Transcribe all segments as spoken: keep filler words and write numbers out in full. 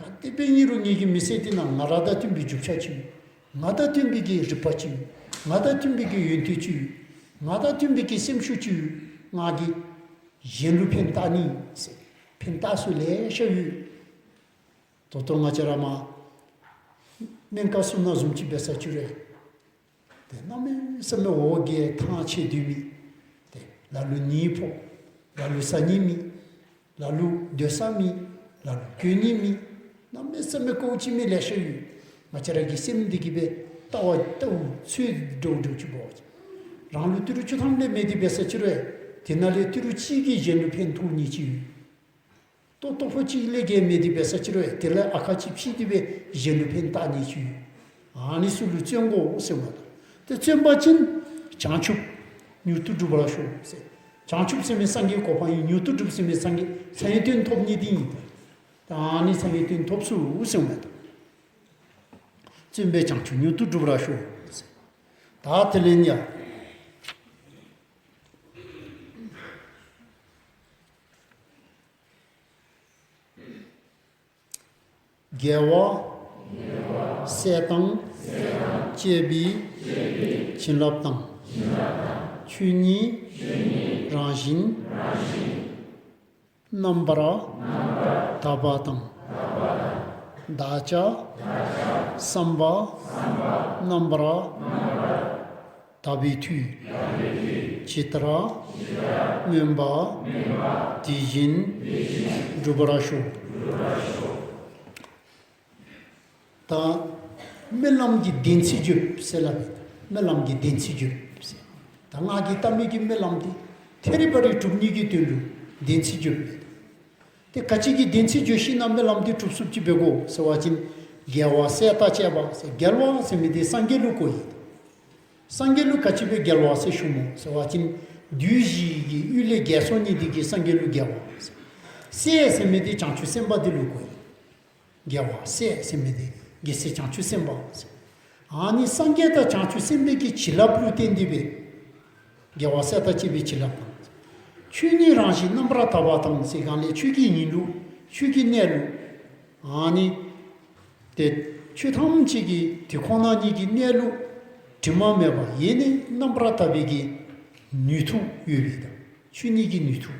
ག་དེ་སྦེ་ཨིན་རུང་ངེ་གི་མི་ཚེ་འདི་ནང་ང་ར་དང་མཐུན་པའི་རྒྱུ་ཆ་ཅིག་ཡོད། ང་དང་མཐུན་པའི་གི་རིག་པ་ཅིག་ཡོད། ང་དང་མཐུན་པའི་གི་ཡོན་ཏན་ཅིག་ཡོད། ང་དང་མཐུན་པའི་གི་སེམས་ཤུགས་ཅིག་ཡོད། ང་གིས་གཞན་ལུ་ཕན་བཏགས་ནི་ཟེར། ཕན་བཏགས་ས་ལེ་ཤ་ཡོད། ད་ལྟོ་ང་བཅས་ར་མ་སྨན་ཁང་ཚུ་ནང་བཟུམ་ཅིག་འབད་ས་ཅིག་རུང་ཏེ་གནམ་མེད་ས་མེད་འོ་བརྒྱལ་ཐང་ཆད་སྡོད་མི། ཏེ་ལ་ལུ་ནད་ཕོག། ལ་ལུ་བཟའ་ནི་མེད། ལ་ལུ་སྡོད་ས་མེད། ལ་ལུ་གྱོན་ནི་མེད། གནམ་མེད་ས་མེད་དཀའཝ་སྤྱད་མི་ལེ་ཤ་ཡོད། ང་བཅས་ར་གི་སེམས་འདི་གིས་སྦེ་ལྟ་བ་ལྟཝ་ཚུ་འདྲཝ་འདྲཝ་ཅིག་འབད་བ་ཅིན་རང་ལུ་ཏི་རུ་བཅུ་ཐམ་ལས་མེད་དེ་འབད་ས་ཅིག་རུང་དེ་ནང་ལས་ཏི་རུ་གཅིག་གིས་གཞན་ལུ་ཕན་ཐོགས་ནི་ཅིག་ཡོད། ལྟོ་ལྟོ་ཕོ་གཅིག་ལས་བརྒལ་མེད་དེ་འབད་ས་ཅིག་རུང་དེ་ལས་ཨ་ཁ་ཅིག་ཕྱེ་སྟེ་སྦེ་གཞན་ལུ་ཕན་བཏགས་ནི་ཅིག་ཡོད། ཨ་ནི་ཚུ་ལུ་བརྩོན་དགོ་ཟེརཝ་མས། ཏེ་བརྩོན་པ་ཅིན་བྱང་ཆུབ་མྱུར་དུ་འགྲུབ་པར་ཤོག་ཟེར། བྱང་ཆུབ་ཟེར་མི་སངས་རྒྱས་གོ་འཕང་ཨིན། མྱུར་དུ་འགྲུབ་ཟེར་མི་སངས་རྒྱས་མཚན་ཉིད་དོན་ཐོབ་ནི་འདི་ཨིན། ཏེ་ཨ་ནི་མཚན་ཉིད་དོན་ཐོབ་ཚུགས་ཟེརཝ་མས། བརྩོན་པས་བྱང་ཆུབ་མྱུར་དུ་འགྲུབ་པར་ཤོག་ཟེར། ད་དེ་ལས་ཡང་དགེ་བ་སྲས་དང་བཅས་པའི་བྱིན་རླབས་དང་། ཆོས་ཉིད་རང་བཞིན་རྣམ་པར་དག་པ་དང་། བདག་ཅག་བསམ་པ་རྣམ་པར་དག་པའི་མཐུས། ཇི་ལྟར་སྨོན་པ་དེ་བཞིན་འགྲུབ་པར་ཤོག། ད་སྨོན་ལམ་གྱི་བདེན་ཚིག་བརྗོད་ཟེར་སླབ་མས། སྨོན་ལམ་གྱི་བདེན་ཚིག་བརྗོད་ཟེར། ད་ང་གིས་བཏབ་མི་གི་སྨོན་ལམ་འདི་ཐད་རི་བ་རི་འགྲུབ་ནི་གི་དོན་ལུ་བདེན་ཚིག་བརྗོད་མས། ཏེ་ག་ཅི་གི་བདེན་ཚིག་བརྗོད་ཞིན་ན་སྨོན་ལམ་འདི་འགྲུབ་ཚུགསཔ་ཅིག་འབད་དགོ་ཟེར་བ་ཅིན་རྒྱལ་བ་སྲས་དང་བཅས་པ་ཟེར། རྒྱལ་བ་ཟེར་མི་འདི་སངས་རྒྱས་ལུ་གོཝ་ཨིན། སངས་རྒྱས་ལུ་ག་ཅི་སྦེ་རྒྱལ་བ་ཟེར་ཞུཝ་སྨོ་ཟེར་བ་ཅིན་བདུད་བཞི་གི་ཡུལ་ལས་རྒྱལ་སོང་ནི་འདི་གིས་སངས་རྒྱས་ལུ་རྒྱལ་བ་ཟེར། སྲས་ཟེར་མི་འདི་བྱང་ཆུབ་སེམས་དཔའ་འདི་ལུ་གོཝ་ཨིན། རྒྱལ་བ་སྲས་ཟེར་མི་འདི་རྒྱལ་སྲས་བྱང་ཆུབ་སེམས་དཔའ་ཟེར། ཨ་ནི་སངས་རྒྱས་དང་བྱང་ཆུབ་སེམས་དཔའི་གི་བྱིན་རླབས་ལུ་བརྟེན་ཏེ་སྦེ་རྒྱལ་བ་སྲས་དང་བཅས་པའི་བྱིན་རླབས་དང་། ཆོས་ཉིད་རང་བཞིན་རྣམ་པར་དག་པ་དང་ཟེར་གང་ལས་ཆོས་ཀྱི་ཡིན་ལུགས་ཆོས་ཀྱི་གནས་ལུགས། ཨ་ནི་ཏེ་ཆོས་ཐམས་ཅད་ཀྱི་དེ་ཁོ་ན་ཉིད་ཀྱི་གནས་ལུགས་དྲི་མ་མེད་པ་ཡེ་ནས་རྣམ་པར་དག་པའི་གི་ནུས་མཐུ་ཡོད་པའི་དང་ཆོས་ཉིད་ཀྱི་ནུས་མཐུ།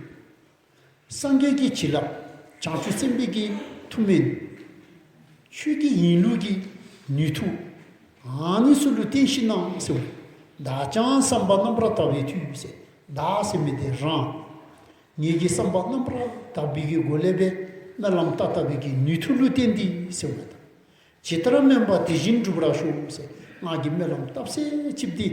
སངས་རྒྱས་ཀྱི་བྱིན་རླབས། བྱང་ཆུབ་སེམས་དཔའི་གི་ཐུགས་སྨོན། ཆོས་ཀྱི་ཡིན་ལུགས་ཀྱི་ནུས་མཐུ། ཨ་ནི་ཚུ་ལུ་བརྟེན་ཞིན་ན་ཟེར། བདག་ཀྱང་བསམ་པ་རྣམ་པར་དག་པའི་མཐུས་ཟེར། བདག་ཟེར་མི་འདི་རང་། ངེ་གི་བསམ་པ་རྣམ་པར་དག་པའི་གི་སྒོ་ལས་སྦེ་སྨོན་ལམ་བཏབ་བཏབ་པའི་གི་ནུས་མཐུ་ལུ་བརྟེན་ཏེ་ཟེར་བ་དང་། ཇི་ལྟར་སྨོན་པ་དེ་བཞིན་འགྲུབ་པར་ཤོག་ཟེར། ང་གིས་སྨོན་ལམ་བཏབ་ཚད་ཅིག་འདི་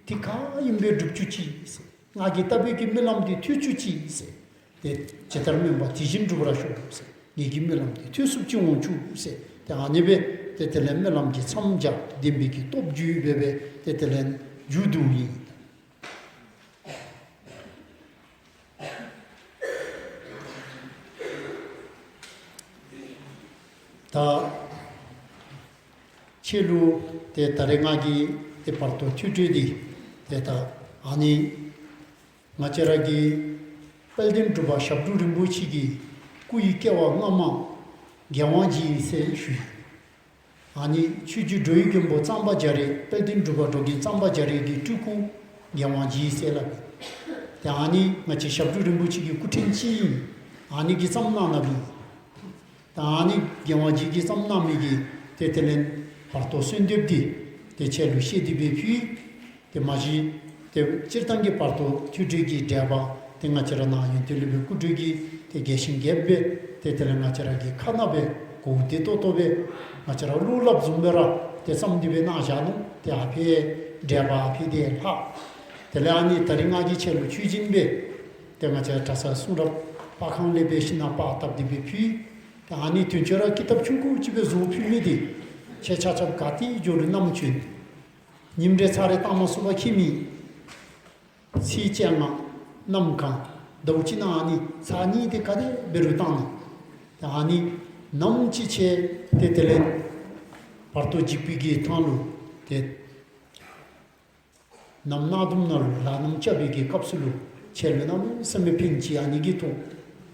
དེ་ག་ཨིནམ་སྦེ་འགྲུབ་བཅུག་ཅིག་ཟེར། ང་གིས་བཏབ་པའི་གི་སྨོན་ལམ་འདི་ཐོས་བཅུག་ཅིག་ཟེར། ཏེ་ཇི་ལྟར་སྨོན་པ་དེ་བཞིན་འགྲུབ་པར་ཤོག་ཟེར། ངེ་གི་སྨོན་ལམ་འདི་ཐོས་ཚུགསཔ་ཅིག་འོང་བཅུག་ཟེར། ཏེ་ཨ་ནི་སྦེ་ཏེ་དེ་ལས་སྨོན་ལམ་གྱི་མཚམས་སྦྱར་བདེན་པའི་གི་སྟོབས་བརྒྱུད་སྦེ་སྦེ་ཏེ་དེ་ལས་མཇུག་བསྡུཝ་ཨིན། ད་ཁྱེད་ལུ་ཏེ་ད་རེས་ང་གིས་ཏེ་བར་དོ་ཐོས་གྲོལ་འདི་ཏེ་ད་ཨ་ནི་ང་བཅས་ར་གི་དཔལ་ལྡན་འབྲུག་པ་ཞབས་དྲུང་རིན་པོ་ཆེ་གི་སྐུ་ཡི་སྐྱེ་བ་སྔ་མ་རྒྱལ་དབང་རྗེ་ཟེར་ཞུ་ཡི། ཨ་ནི་ཆོས་རྗེ་འགྲོ་བའི་མགོན་པོ་གཙང་པ་རྒྱ་རས་དཔལ་ལྡན་འབྲུག་པ་འགྲོ་མགོན་གཙང་པ་རྒྱ་རས་ཀྱི་སྤྲུལ་སྐུ་རྒྱལ་དབང་རྗེ་ཟེར་སླབ་ཨིན། ཏེ་ཨ་ནི་ང་བཅས་ཞབས་དྲུང་རིན་པོ་ཆེ་གི་སྐུ་ཕྲེང་གཅིག་ཨིན། ཨ་ནི་གིས་བརྩམས་གནང་གནངམ་ཨིན། ད་ཨ་ནི་རྒྱལ་དབང་རྗེ་གིས་བརྩམས་གནང་མི་གི་ཏེ་དེ་ལས་བར་དོ་གསོལ་འདེབས་འདི་ཏེ་ཁྱེད་ལུ་བཤད་དེ་སྦེ་ཕུལ། ཏེ་མ་གཞི་ཏེ་སྤྱིར་བཏང་གི་བར་དོ་ཐོས་གྲོལ་གྱི་འགྲེལ་པ་ཏེ་ང་བཅས་ར་ནཱ་ཡོན་ཏན་སློབ་དཔོན་སྐུ་བགྲེས་ཀྱིས་ཏེ་རྒྱས་ཤིང་རྒྱསཔ་སྦེ་ཏེ་དེ་ལས་ང་བཅས་ར་གི་ཁ་ནང་སྦེ་གོ་བདེ་ཏོག་ཏོ་སྦེ་ང་བཅས་ར་བློ་སླབ་བཟུམ་སྦེ་ར་ཏེ་བརྩམས་ཏེ་སྦེ་གནང་བཞག་ནུག། ཏེ་ཨ་ཕི་འགྲེལ་པ་ཨ་ཕི་དེ་ལྷག། དེ་ལས་ཨ་ནི་ད་རིས་ང་གིས་ཁྱེད་ལུ་ཆོས་སྦྱིན་སྦེ་ཏེ་ང་བཅས་ར་གྲྭ་ཚང་གསུང་རབ་པར་ཁང་ལས་འབད་ཞིན་ན་པར་བཏབ་སྟེ་སྦེ་ཕུལ། ཏེ་ཨ་ནི་དོན་གཙོ་ར་ཀི་ཏབ་ཆུང་ཀུ་ཅིག་སྦེ་བཟོ་ཕུལ་མི་འདི་ཁྱེད་ཆ་ཁྱབ་ག་ཏེ་འགྱོ་རུང་བསྣམས་བྱོན། ཉིནམ་རེ་ཚར་རེ་བཏང་མ་ཚུགས་པར་ཁྱད་མེད། ཚེས་བཅོ་ལྔ་གནམ་གང་ཟླཝ་གཅིག་ནང་ཨ་ནི་ཚར་གཉིས་དེ་ག་དེ་འབད་རུང་བཏང་གནང་། ཏེ་ཨ་ནི་ནམ་ཅིག་ཁྱེད་ཏེ་དེ་ལས་བར་དོ་འཇིགས་པའི་གི་ཐང་ལུ་ཏེ་ནམ་གནག་དུང་ནང་ལུ་ལག་ནམ་རྐྱབ་པའི་གི་སྐབས་སུ་ལུ་ཁྱེད་ལུ་གནམ་མེད་ས་མེད་ཕན་ཅིག་ཨ་ནི་གིས་ཐོགས།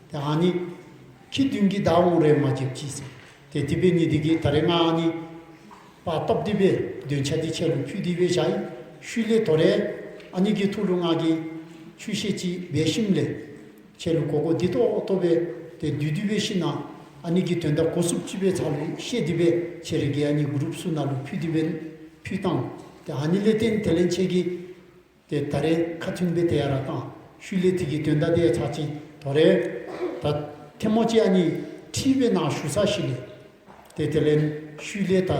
ཏེ་ཨ་ནི་ཁྱེད་མདུན་གྱི་བདག་འོང་རེ་མ་འགྱོད་ཅིག་ཟེར། ཏེ་དེ་འབད་ནི་འདི་གིས་ད་རེས་ང་ཨ་ནི་པར་བཏབ་སྟེ་སྦེ་འདོན་ཆ་འདི་ཁྱེད་ལུ་ཕུལ་ཏེ་སྦེ་བཞག་ཡི། ཤུལ་ལས་དོ་རུང་ཨ་ནི་གི་ཐོག་ལུ་ང་གིས་ཆོས་བཤད་ཅིག་འབད་ཞིནམ་ལས་ཁྱེད་ལུ་གོ་གོ་བདེ་ཏོག་ཏོ་སྦེ་ཏེ་བསྡུས་ཏེ་སྦེ་ཞིནམ་ཨ་ནི་གི་དོན་དག་གོ་ཚུགསཔ་ཅིག་སྦེ་ཚར་ལུ་བཤད་དེ་སྦེ་ཁྱེད་རའི་གི་ཨ་ནི་གུ་རུབ་ཚུ་ནང་ལུ་ཕུལ་ཏེ་སྦེ་ཕུལ་བཏང་། ཏེ་ཨ་ནི་ལས་བརྟེན་དེ་ལས་ཁྱེད་ཀྱིས་ཏེ་ད་རེས་ཁ་ཐུན་སྦེ་ཏེ་ཡར་བཏང་། ཤུལ་ལས་དེ་གི་དོན་དག་དེ་ཚར་ཅིག་དོ་རུང་ད་ཐེངས་མ་ཅིག་ཨ་ནི་ཁྲིད་སྦེ་ནཱ་ཞུ་ས་ཞིག་ལས་ཏེ་དེ་ལས་ཤུལ་ལས་ད་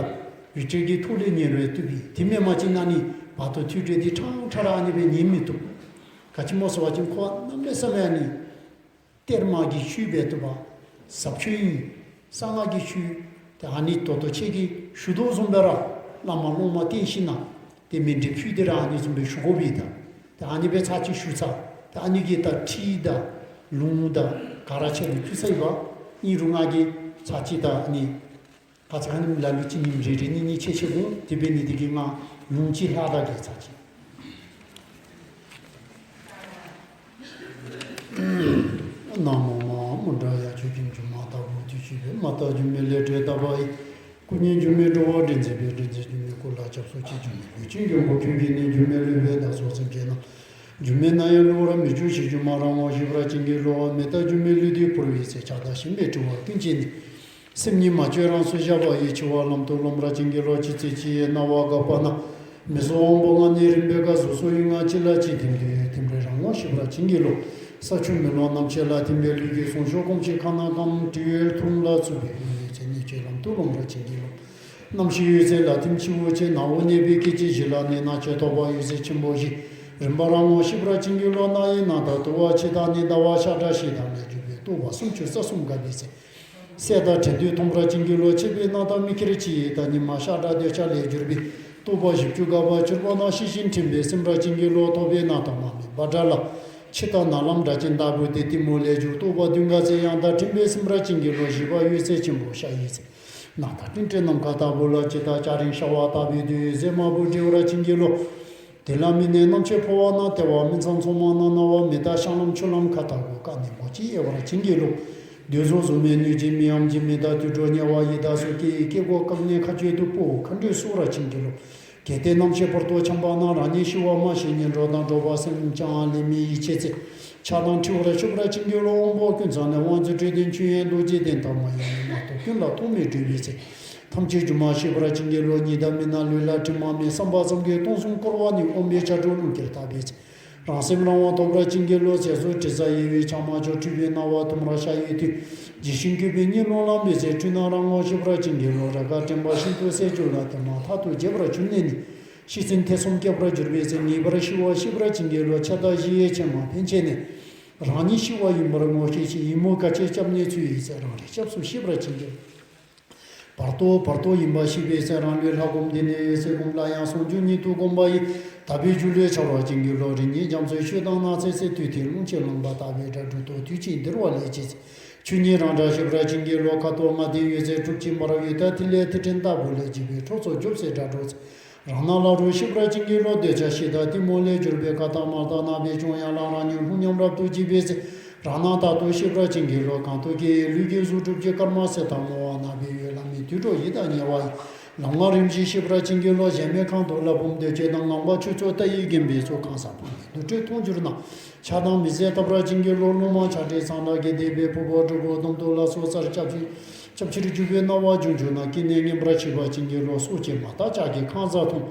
བི་ཌི་ཨོ་གི་ཐོག་ལས་ཉན་རུང་བཏུབ་པས། དེ་མེན་པ་ཅིན་ཨ་ནི་བར་དུ་ཐུགས་འདྲི་འདི་ཕྲང་ཕྲང་ར་ཨ་ནི་སྦེ་ཉན་མི་བཏུབ། ག་ཅི་སྨོ་ཟེར་བ་ཅིན་ཁོ་གནམ་མེད་ས་མེད་ཨ་ནི་གཏེར་མ་གི་ཆོས་འབད་བཏུབ་པ་ཟབ་ཆོས་ཨིན། གསང་སྔགས་ཀྱི་ཆོས་ཏེ་ཨ་ནི་ད་ལྟོ་ཁྱེད་ཀྱིས་ཞུ་དོ་བཟུམ་སྦེ་ར་བླ་མ་སློབ་མ་བསྟེན་ཞིནམ་ཏེ་མཎྜལ་ཕུལ་ཏེ་ར་ཨ་ནི་བཟུམ་སྦེ་ཞུ་དགོ་པས། ད་ཏེ་ཨ་ནི་སྦེ་ཚར་ཅིག་ཞུ་ཚར། ཏེ་ཨ་ནི་གི་ད་ཁྲིད་དང་ལུང་དང་ག་ར་ཁྱེད་ལུ་ཕུལ་ཚར་ཡི་པ། ཨིན་རུང་ང་གིས་ཚར་ཅིག་ད་ཨ་ནི་ཁ་ཙ་ཁ་ཉིནམ་ལ་ལུ་ཅིག་ཉིནམ་རེ་རེ་གཉིས་གཉིས་ཕྱེད་ཕྱེད་དགོ། དེ་འབད་ནི་འདི་གིས་ང་ལུང་ཅིག་ལྷག་དྲགས་གེ་ཚར་ཅིག། ན་མོ་མ་ཧཱ་མུ་དྲ་ཡ། ཆོས་ཀུན་སྒྱུ་མ་ལྟ་བུར་ཐུགས་ཆུད་པའི། མ་དག་སྒྱུ་མའི་ལས་བྲལ་ལྟ་བ་ཡི། སྐུ་ཉིད་སྒྱུ་མའི་འགྲོ་བ་འདྲེན་མཛད་པའི། འདྲེན་མཛད་སྒྱུ་མའི་སྐུ་ལ་སྐྱབས་སུ་མཆི། སྒྱུ་མའི་ལུས་ཅན་མགོན་པོ་ཁྱོད་ཀྱིས་ནི། སྒྱུ་མའི་ལུས་པའི་བདག་སོགས་སེམས་ཅན་རྣམས། སྒྱུ་མའི་ནང་ཡང་ལུས་པར་མི་འགྱུར་ཞིང་། སྒྱུ་མར་ངོ་ཤེས་པར་བྱིན་གྱིས་རློབས། མི་རྟག་སྒྱུ་མའི་ལུས་འདི་བོར་བའི་ཚེ། ཆགས་སྡང་ཞེན་པའི་དྲི་བ་ཀུན་བཅད་ནས། སེམས་ཉིད་མ་བཅོས་རང་སར་བཞག་པ་ཡི། འཆི་བ་ལམ་དུ་རློམ་པར་བྱིན་གྱིས་རློབས། འཆི་ཚེ་འཆི་བའི་སྣང་བ་འགགས་པ་ན། མི་བཟོད་དབང་པོ་ལྔ་ནི་རིམ་པས་འགག་གཟུགས་སོགས་ཡུལ་ལྔ་གཅིག་ལ་གཅིག་ཐིམ་དུས་ཐིམ་རེ་རང་ངོ་ཤེས་པར་བྱིན་གྱིས་རློབས། ས་ཆུ་མེ་རླུང་རྣམ་ཤེས་ལ་ཐིམ་པས་ལུས་ཀྱི་ཟུངས་ཤུགས་སྐོམ་ཞིང་ཁ་ན་སྐམ། དྲི་ཡོད་འཐུང་ལ་ཚུད་པའི་ཡུལ་ཡོད་ཚད་གནད་གཅོད་ལམ་དུ་རློམ་པར་བྱིན་གྱིས་རློབས། རྣམ་ཤེས་ཡོད་ཚད་ལ་ཐིམ་འཆི་བོ་ཆེ། ནཝ་གནས་པའི་སྐད་ཅིག་བཞི་ལ་ནི་སྣང་མཆེད་ཐོབ་པ་ཡོད་ཚད་ཆེན་པོ་བཞི། རིམ་པར་རང་ངོ་ཤེས་པར་བྱིན་གྱིས་རློབས། རྣ་ཡི་སྣང་མཐའ་དུ་བ་ཕྱེད་དང་ནི། ཟླ་བ་ཤ་ཁྲག་ཞེས་དག་ལས་གྱུར་པའི་རྟོག་པ་སུམ་ཅུ་རྩ་གསུམ་འགགས་པའི་ཚེ། སྲེད་དང་དྲན་འདོད་ཐོང་པར་བྱིན་གྱིས་རློབས། འཆི་བའི་སྣང་མཐའ་མིག་ཁྱེར་ཕྱི་ཡི་དང་ཉི་མ་ཤ་ཁྲག་འདོད་ཆགས་ལས་གྱུར་པའི་རྟོག་པ་བཞི་བཅུ་འགགས་པར་གྱུར་པ་ན་ཤི་ཞིང་འདྲེན་པའི་སེམས་པར་བྱིན་གྱིས་རློབས། ཐོབ་པའི་སྣང་མཐའ་མ་རྨོས་པ་དགྲ་ལ་འཆི་བདག་ནག་ལམ་དགྲ་གཅིག་ལྟ་བུ་སྟེ་གཏི་མུག་ལས་གྱུར་རྟོག་པ་བདུན་འགགས་ཚེ། ཡང་དག་འདྲེན་པའི་སེམས་པར་བྱིན་གྱིས་རློབས། བཞི་པ་ཡོད་ཚད་ཆེན་པོ་ཤ་ཡི་ཚེ། སྣང་མཐའ་སྤྲིན་བྲལ་ནམ་མཁའ་ལྟ་བུ་ལ། ཇི་ལྟར་སྐྱ་རེངས་ཤར་བ་ལྟ་བུའི་དུས། གཟེགས་མ་བུ་བསྒྲལ་བར་བྱིན་གྱིས་རློབས། དེ་ལ་མི་གནས་རྣམ་ཤེས་འཕོ་བ་ན། ལྟེ་བ་སྨིན་མཚམས་མཚོག་མ་ན། རྣ་བ་མེ་སྟག་བཤང་ལམ་ཆུ་ལམ་ཁ་མཐའ་སྒོ། རྐང་གནས་མགོ་ཅིག་གཡས་པར་བྱིན་གྱིས་རློབས། འདོད་གཟུགས་གཟུགས་མེད་གནོད་སྦྱིན་མི་འམ་ཅིག། མི་རྟག་དུད་འགྲོ་དམྱལ་བ་ཡི་དྭགས་སོགས་སྐྱེ་ཡི། སྐྱེ་སྒོ་བཀག་ནས་མཁའ་སྤྱོད་དུ་སྤོ། མཁའ་འགྲོས་བསུ་བར་བྱིན་གྱིས་རློབས། གལ་ཏེ་རྣམ་ཤེས་བར་དོ་འཁྱམས་པ་ན། རང་ཉིད་ཤི་བ་མ་ཤེས་ངན་འགྲོ་དང་། འགྲོགས་པ་སེམས་ཀྱང་ལེན་མི་ཡི་ཕྱེད་ཚེ། ཆགས་སྡང་འཁྲི་བར་ཆུད་པར་བྱིན་གྱིས་རློབས། དབང་པོ་ཀུན་ཚང་ནས་དབང་བཙོང་འདྲེ་གདོན་ཆོས་དབྱིངས་རྡོ་རྗེ་གདན་དང་མ་ཡིན་མ་གཏོགས་ཀུན་ལ་ཐོགས་མེད་སྒྲོལ་བའི་ཚེ། ཐམས་ཅད་སྒྱུ་མར་ཤེས་པར་བྱིན་གྱིས་རློབས། གཉིད་དང་མི་སྣང་ལུས་ལ་དྲི་མ་མེད། བསམ་པ་ཙམ་གྱིས་སྟོང་གསུམ་བསྐོར་བ་ནི། དབུ་མའི་ཕྱག་དྲུག་རླུང་གིས་དག་པའི་ཚེ། རང་སེམས་རང་དབང་ཐོབ་པར་བྱིན་གྱིས་རློབས། ཟས་སུ་དྲི་ཟ་ཡི་བའི་ཆགས་མ་སྐྱོ། འཁྲུལ་པའི་སྣང་བ་དུམ་ར་ཤར་བའི་དུས། འཇིགས་ཤིང་སྐྱོ་བའི་གཉིད་ལོག་ལངས་པའི་ཚེ། འཁྲུལ་སྣང་རང་ངོ་ཤེས་པར་བྱིན་གྱིས་རློབས། རེས་འགའ་དྲན་པ་ཤིན་ཏུ་གསལ་གྱུར་ལ། དེ་མ་ཐག་ཏུ་བརྗེད་པར་གྱུར་ནས་ནི། ཤི་ཚེ་ཐེ་ཚོམ་སྐྱེ་བར་འགྱུར་བའི་ཚེ། ངེས་པར་ཤི་བ་ཤེས་པར་བྱིན་གྱིས་རློབས། ཆགས་སྡང་ཞི་བའི་ཕྱེ་མ་ཕན་ཆད་ནས། རང་ཉིད་ཤི་བ་ཡིན་པར་ངོ་ཤེས་ཤིང་། ཡིད་མུག་དཀའ་སྤྱད་སྐྱབས་གནས་ཚུལ་ཡིན་ཚེ། རང་རིག་སྐྱབས་སུ་ཤེས་པར་བྱིན་གྱིས། བར་དོ་བར་དོ་ཡིན་པ་ཤེས་པའི་ཚེ། རང་ལུས་ལྷ་བསྒོམ་འདི་ནས་འོད་གསལ་བསྒོམ་ལ་ཡང་། ཟུང་འཇུག་ཉིད་དུ་བསྒོམ་པ་ཡི། དག་པའི་རྒྱུ་ལུས་འཆར་བར་བྱིན་གྱིས་རློབས། རིམ་གཉིས་རྒྱ་མཚོའི་ཆུ་དང་ནགས་ཚལ་ཚེ། དུས་མཐའི་རླུང་ཆེན་ལངས་པ་ལྟ་བུའི་སྒྲ། སྒྲུབ་ཏུ་དུས་གཅིག་འདིར་བ་ལས་བྱེད་ཚེ། ཆོས་ཉིད་རང་སྒྲ་ཤེས་པར་བྱིན་གྱིས་རློབས། ཁ་དོག་ལྔ་ལྡན་ཡོད་ཚད་དྲུག་ཅུ་འབར་བའི་མཐའ། ཐིག་ལེ་ཐིག་ཕྲན་ལྟ་བུ་ལས་བྱེད་པའི་ཁྲོ་ཚོགས་རྒྱོབ་སའི་སྒྲ་སྒྲོགས་ཚེ། རང་སྣང་ལྷ་རུ་ཤེས་པར་བྱིན་གྱིས་རློབས། འདོད་ཆགས་ཞེ་སྡང་གཏི་མུག་ལས་གྱུར་པའི་ཁ་དང་དམར་དང་ནག་པའི་བྱུང་ཡང་ལག་རང་ཉིད་ལྷུང་ཉམས་རབ་ཏུ་འཇིག་པའི་ཚེ། རང་སྣང་རྟག་ཏུ་ཤེས་པར་བྱིན་གྱིས་རློབས། གང་དུ་སྐྱེ་ཡི་ལུས་ཀྱི་གཟུགས་གྲུབ་ཀྱི། སྐར་མ་སེར་དང་སྔོ་བ་ནག་པའི་འོད། ལྷ་མིན་དུད་འགྲོ་ཡི་དྭགས་དམྱལ་བ་ཡི། ལམ་ལྔ་རིམ་བཞིན་ཤེས་པར་བྱིན་གྱིས་རློབས། གཞལ་མེད་ཁང་དུ་ལྷ་བུམ་འདོད་སྤྱོད་དང་། ངང་པ་ཆོས་ཚོགས་ལྟ་བའི་རྒན་པའི་ཚོགས། གང་ཟག་ཕ་མའི་དུར་ཁྲོད་མཐོང་གྱུར་ན། ཆགས་སྡང་མི་བཟད་དག་པར་བྱིན་གྱིས་རློབས། སློབ་མ་ཆགས་བྲལ་གཙང་སྦྲ་གི་སྡེ་པའི་ཕུང་པོ་འགྲོ་བོ་གདོང་དུ་ལ་སོགས་སར་ཁྱབ་ཅིང་ཁྱབ་ཕྱིར་འཇུག་པའི་སྣང་བ་བྱུང་བྱུང་ན། སྐྱེ་གནས་ངན་པར་འཆི་བར་བྱིན་གྱིས་རློབས། སྲོག་གཅོད་མ་དག་ལྕགས་ཀྱི་ཁང་བཟང་མཐོང་།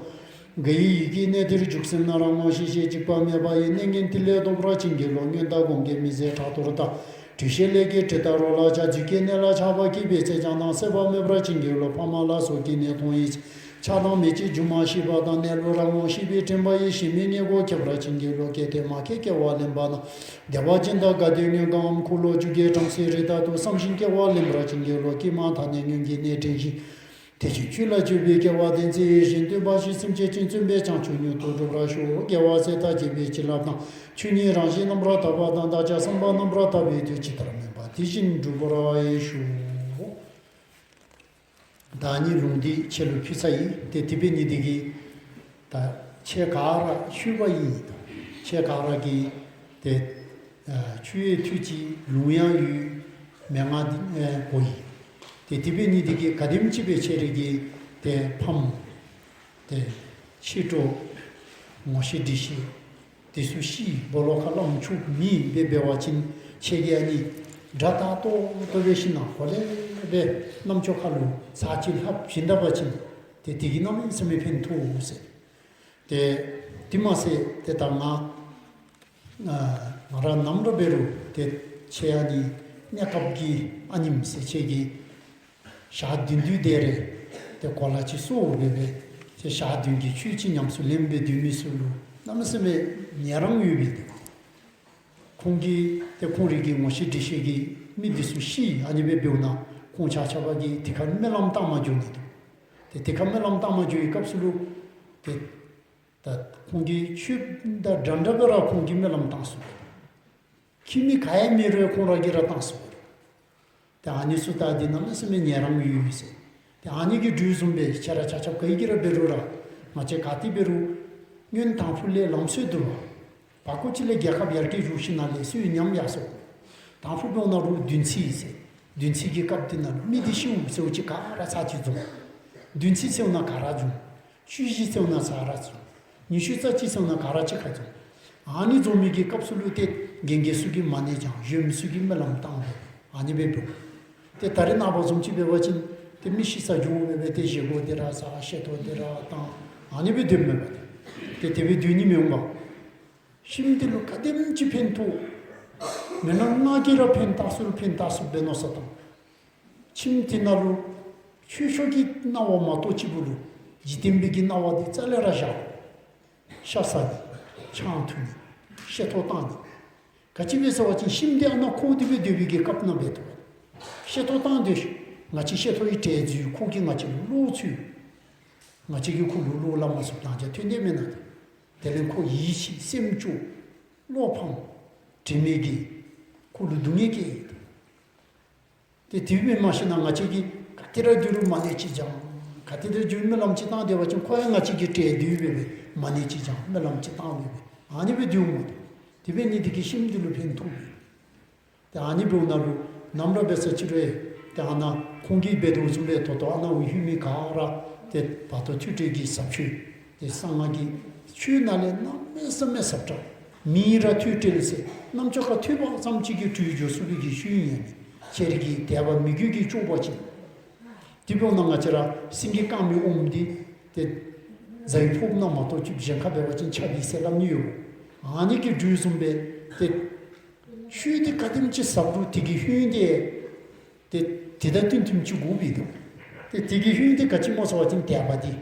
དགའ་བའི་ཡིད་ཀྱིས་གནས་དེར་འཇུག་སེམས་ན། རང་ངོ་ཤེས་ཤེས་འཇིགས་པ་མེད་པ་ཡི། གནས་ངན་ཐིག་ལེ་ལྡོག་པར་བྱིན་གྱིས་རློབས། ཉོན་དང་སྒོམ་གྱི་མི་བཟད་ཕྲག་དོག་དང་། འདུ་ཤེས་ལས་ཀྱི་དྲི་དང་རོ་ལངས་བྱ། རྫུས་སྐྱེས་གནས་ལ་ཆགས་པ་སྐྱེས་པའི་ཚེ། ཆགས་སྡང་སྲེད་པ་མེད་པར་བྱིན་གྱིས་རློབས། ཕ་མ་ལ་སོགས་སྐྱེ་གནས་མཐོང་བའི་ཚེ། ཆགས་སྡང་མེད་ཅིང་སྒྱུ་མ་ཤེས་པ་དང་། གནས་ལུགས་རང་ངོ་ཤེས་པའི་དྲན་པ་ཡིས། ཞེན་མེད་མངལ་སྒོ་ཁེབས་པར་བྱིན་གྱིས་རློབས། སྐྱེ་གཏད་མ་སྐྱེས་སྐྱེ་བ་ལེན་པ་ན། བདེ་བ་ཅན་དང་དགའ་སྟོན་མངོན་དགའ་འམ། འཁོར་ལོ་བཅུ་བརྒྱད་བྲམ་ཟེའི་རིགས་དག་ཏུ། བསམ་བཞིན་སྐྱེ་བ་ལེན་པར་བྱིན་གྱིས་རློབས། སྐྱེས་མ་ཐག་ནས་ཉོན་གྱི་གནས་དྲན་ཞིང་། དེ་བཞིན་ཆོས་ལ་སྤྱོད་པའི་སྐལ་བ་ལྡན་ཚེ། ཡིད་བཞིན་སྟོན་པ་བཞིན་སེམས་ཅན་ཀུན། བརྩོན་པས་བྱང་ཆུབ་མྱུར་དུ་འགྲུབ་པར་ཤོག། རྒྱལ་བ་སྲས་དང་བཅས་པའི་བྱིན་རླབས་དང་། ཆོས་ཉིད་རང་བཞིན་རྣམ་པར་དག་པ་དང་། བདག་ཅག་བསམ་པ་རྣམ་པར་དག་པའི་མཐུས། ཇི་ལྟར་སྨོན་པ་དེ་བཞིན་འགྲུབ་པར་ཤོག། ད་ཨ་ནི་ལུང་འདི་ཁྱེད་ལུ་ཕུལ་ཚར་ཡི། ཏེ་དེ་འབད་ནི་འདི་གིས་ད་ཁྱེད་ག་ར་ཆོས་པ་ཨིན། ད་ཁྱེད་ག་ར་གིས་ཏེ་ཨ་ཆོས་ཡོད་ཐུགས་ཀྱི་ལུང་ཡང་ཡོད། མན་ངག་འདི་ཨེ་གོ་ཡི། ཏེ་དེ་འབད་ནི་འདི་གིས་ག་དེམ་ཅིག་སྦེ་ཁྱེད་རའི་གི་ཏེ་ཕམ་ཏེ་ཕྱི་དྲོ་ངོ་ཤེས་འདྲིས་ཤེས་དེ་ཚུ་ཤི་སྦོ་ལོགས་ཁར་ལམ་འཁྱུག་མི་སྦེ་འབད་བ་ཅིན་ཁྱེད་ཀྱིས་ཨ་ནི་དགྲ་དང་ཏོག་ཏོ་འབད་ཞིནམ་ལས་གོ་ལེ་སྦེ་རྣམ་ཅོག་ཁར་ལུ་ཚར་གཅིག་ལྷབ་བྱིན་ད་པ་ཅིན་ཏེ་དེ་གིས་གནམ་མེད་ས་མེད་ཕན་ཐོགས་ཟེར། ཏེ་དེ་མ་ཚད་ཏེ་ད་ང་ང་ར་ནམ་ར་འབད་རུང་ཏེ་ཁྱེད་ཨ་ནི་གནས་སྐབས་ཀྱི་ཨ་ནེམོ་ཟེར་ཁྱེད་ཀྱི་ཞག་བདུན་བདུན་དེ་རེ་ཏེ་གོ་ལ་ཅིག་སོར་འབད་སྦེ་ཏེ་ཞག་བདུན་གྱི་ཆོས་ཅིག་ཉམས་སུ་ལེན་སྦེ་སྡོད་མི་ཚུ་ལུ་གནམ་མེད་ས་མེད་ཉན་རང་ཡོད་པས་ཏེ། ཁོང་གིས་ཏེ་ཁོང་རའི་གི་ངོ་ཤེས་འདྲིས་ཤེས་ཀྱི་མི་འདི་ཚུ་ཤི་ཨ་ནི་སྦེ་འབདཝ་ད་ཁོང་ཆ་ཁྱབ་ཀྱིས་དེ་ཁར་སྨོན་ལམ་བཏབ་མ་འགྱོ་ནི་འདུག། ཏེ་དེ་ཁར་སྨོན་ལམ་བཏབ་མ་འགྱོ་བའི་སྐབས་སུ་ལུ་ཏེ་ད་ཁོང་གིས་ཆོས་དང་འདྲ་འདྲ་སྦེ་ར་ཁོང་གིས་སྨོན་ལམ་བཏབ་སོང་། ཁྱིམ་མི་ག་ཡང་མེད་རུང་ཁོང་ར་གིས་ར་བཏབ་སོང་། ཏེ་ཨ་ནི་ཚུ་ད་འདི་གནམ་མེད་ས་མེད་ཉན་རང་ཡོད་ཟེར། ཏེ་ཨ་ནི་གི་འགྲོས་བཟུམ་སྦེ་ཁྱེད་ར་ཆ་ཁྱབ་ག་གིས་ར་འབད་རུང་ར་ང་བཅས་ག་ཏེ་འབད་རུང་སྔོན་དང་ཕུ་ལས་ལམ་སྲོལ་འདུག་པ། བར་སྐོར་ཅིག་ལས་རྒྱལ་ཁབ་ཡར་རྒྱས་འགྱོ་ཞིནམ་ལས་སུ་ཉམས་ཡར་སོང་། དང་ཕུ་འབདཝ་ད་རུང་བདུན་ཚིགས་ཟེར། བདུན་ཚིགས་ཀྱི་སྐབས་འདི་ནང་ལུ་མི་འདི་ཤིཝ་ཟེརཝ་ཅིག་ག་ར་ཚར་གཅིག་འཛོམས། བདུན་ཚིགས་ཟེརཝ་ད་ག་ར་འཛོམས། བཅུ་བཞི་ཟེརཝ་ད་ཚར་ར་འཛོམས། ཉི་ཤུ་རྩ་གཅིག་ཟེརཝ་ད་ག་ར་གཅིག་ཁར་འཛོམས། ཨ་ནི་འཛོམས་མི་གི་སྐབས་སུ་ལུ་ཏེ་རྒན་རྒས་ཚུ་གིས་མ་ཎི་བགྱང་གཞོནམ་ཚུ་གིས་སྨོན་ལམ་བཏབ་སྦེ་ཨ་ནི་སྦེ་འབདཝ། ཏེ་ད་རེས་ནངས་པ་བཟུམ་ཅིག་འབད་བ་ཅིན་ཏེ་མི་ཤི་ས་འགྱོ་འབད་སྦེ་ཏེ་བཞེས་སྒོ་འདི་ར་བཟའ་བཤད་ཐོ་འདི་ར་བཏང་ཨ་ནི་སྦེ་སྡོདཔ་མས་པ། ཏེ་དེ་སྦེ་སྡོད་ནི་མི་འོང་པ། ཁྱིམ་འདི་ལུ་ག་དེམ་ཅིག་ཕན་ཐོགས། མེན་ན་ང་གིས་ར་ཕན་ཐོགས་ཚུགས་ཕན་ཐོགས་ཚུགས་སྦེ་མནོ་བསམ་བཏང་། ཁྱིམ་འདི་ནང་ལུ་ཆོས་ཕྱོགས་ཀྱི་སྣང་བ་མ་གཏོགས་ཅིག་པོ་ལུ་འཇིག་རྟེན་པའི་གི་སྣང་བ་འདི་རྩ་ལས་ར་བཞག། ཤ་ཟ་ནི་ཆང་འཐུང་ནི་བཤད་ཐོ་བཏང་ནི། ག་ཅི་སྦེ་ཟེར་བ་ཅིན་ཁྱིམ་འདི་ཨ་ནཱ་ཁོ་འདི་སྦེ་སྡོད་པའི་གི་སྐབས་ནང་འབད་དོ། བཤད་ཐོ་བཏང་སྡོད་ཤིག། ང་བཅས་བཤད་ཐོ་ཡི་གྲལ་འཛུལ། ཁོ་གིས་ང་བཅས་ལུ་བློ་ཚུད། ང་བཅས་ཀྱིས་ཁོ་ལུ་བློ་སླབ་མ་ཚུགས། ད་ཅི་ཐོན་དེ་མེན་ན། དེ་ལས་ཁོ་ཡིད་ཆེས་སེམས་སྐྱོ་བློ་ཕམ་དྲན་མེད་ཀྱི་ཁོ་ལུ་སྡུག་བསྔལ་སྐྱེ། ཏེ་དེ་སྦེ་མ་ཤེས་ན་ང་བཅས་ཀྱིས་ག་ཏེ་ར་སྡོད་རུང་མ་ཎི་ཅིག་བགྱང་། ག་ཏེ་ར་སྡོད་རུང་སྨོན་ལམ་ཅིག་བཏང་སྡོད་པ་ཅིན་ཁོ་ཡང་ང་བཅས་ཀྱི་གྲལ་འཛུལ་སྦེ་སྦེ་མ་ཎི་ཅིག་བགྱང་སྨོན་ལམ་ཅིག་བཏང་སྦེ་སྦེ་ཨ་ནི་སྦེ་སྡོདཔ་མས། དེ་འབད་ནི་འདི་གིས་ཁྱིམ་འདི་ལུ་ཕན་ཐོགས་པས། ཏེ་ཨ་ནི་འབདཝ་ད་ལུ་ནམ་ར་འབད་ས་ཅིག་རུང་ཏེ་ཨ་ནཱ་ཁོང་གིས་འབད་དོ་བཟུམ་སྦེ་ད་ལྟོ་ཨ་ནཱ་འོང་ལྷོད་མི་ག་ར་ཏེ་བར་དོ་ཐོས་གྲོལ་གྱི་ཟབ་ཆོས་ཏེ་གསང་སྔགས་ཀྱི་ཆོས་ནང་ལས་གནམ་མེད་ས་མེད་ཟབ་དྲགས། མིང་ར་ཐོས་གྲོལ་ཟེར་རྣམ་ཅོག་ཁར་ཐོས་པ་ཙམ་ཅིག་གིས་གྲོལ་འགྱོ་ཚུགས་པའི་གི་ཆོས་ཨིན། ཁྱེད་རའི་གི་དད་པ་མོས་གུས་ཀྱིས་ལྕོགས་པ་ཅིན། དེ་འབདཝ་ད་ང་བཅས་ར་སེང་གེ་དཀར་མོའི་ཨོམ་འདི་ཏེ་རྫ་ཡི་ཕོརཔ་ནང་མ་གཏོགས་ཅིག་གཞན་ཁར་འབད་བ་ཅིན་ཆགས་པས་ཟེར་སླབ་ནི་ཡོད། ཨ་ནི་གི་འགྲོས་བཟུམ་སྦེ་ཏེ་ཆོས་འདི་ག་དེམ་ཅིག་ཟབ་རུང་དེ་གི་ཧིང་འདི་ཏེ་དེ་དང་བསྟུན་བསྟུནམ་ཅིག་དགོ་པས་ཏེ། ཏེ་དེ་གི་ཧིང་འདི་ག་ཅི་སྨོ་ཟེར་བ་ཅིན་དད་པ་འདི་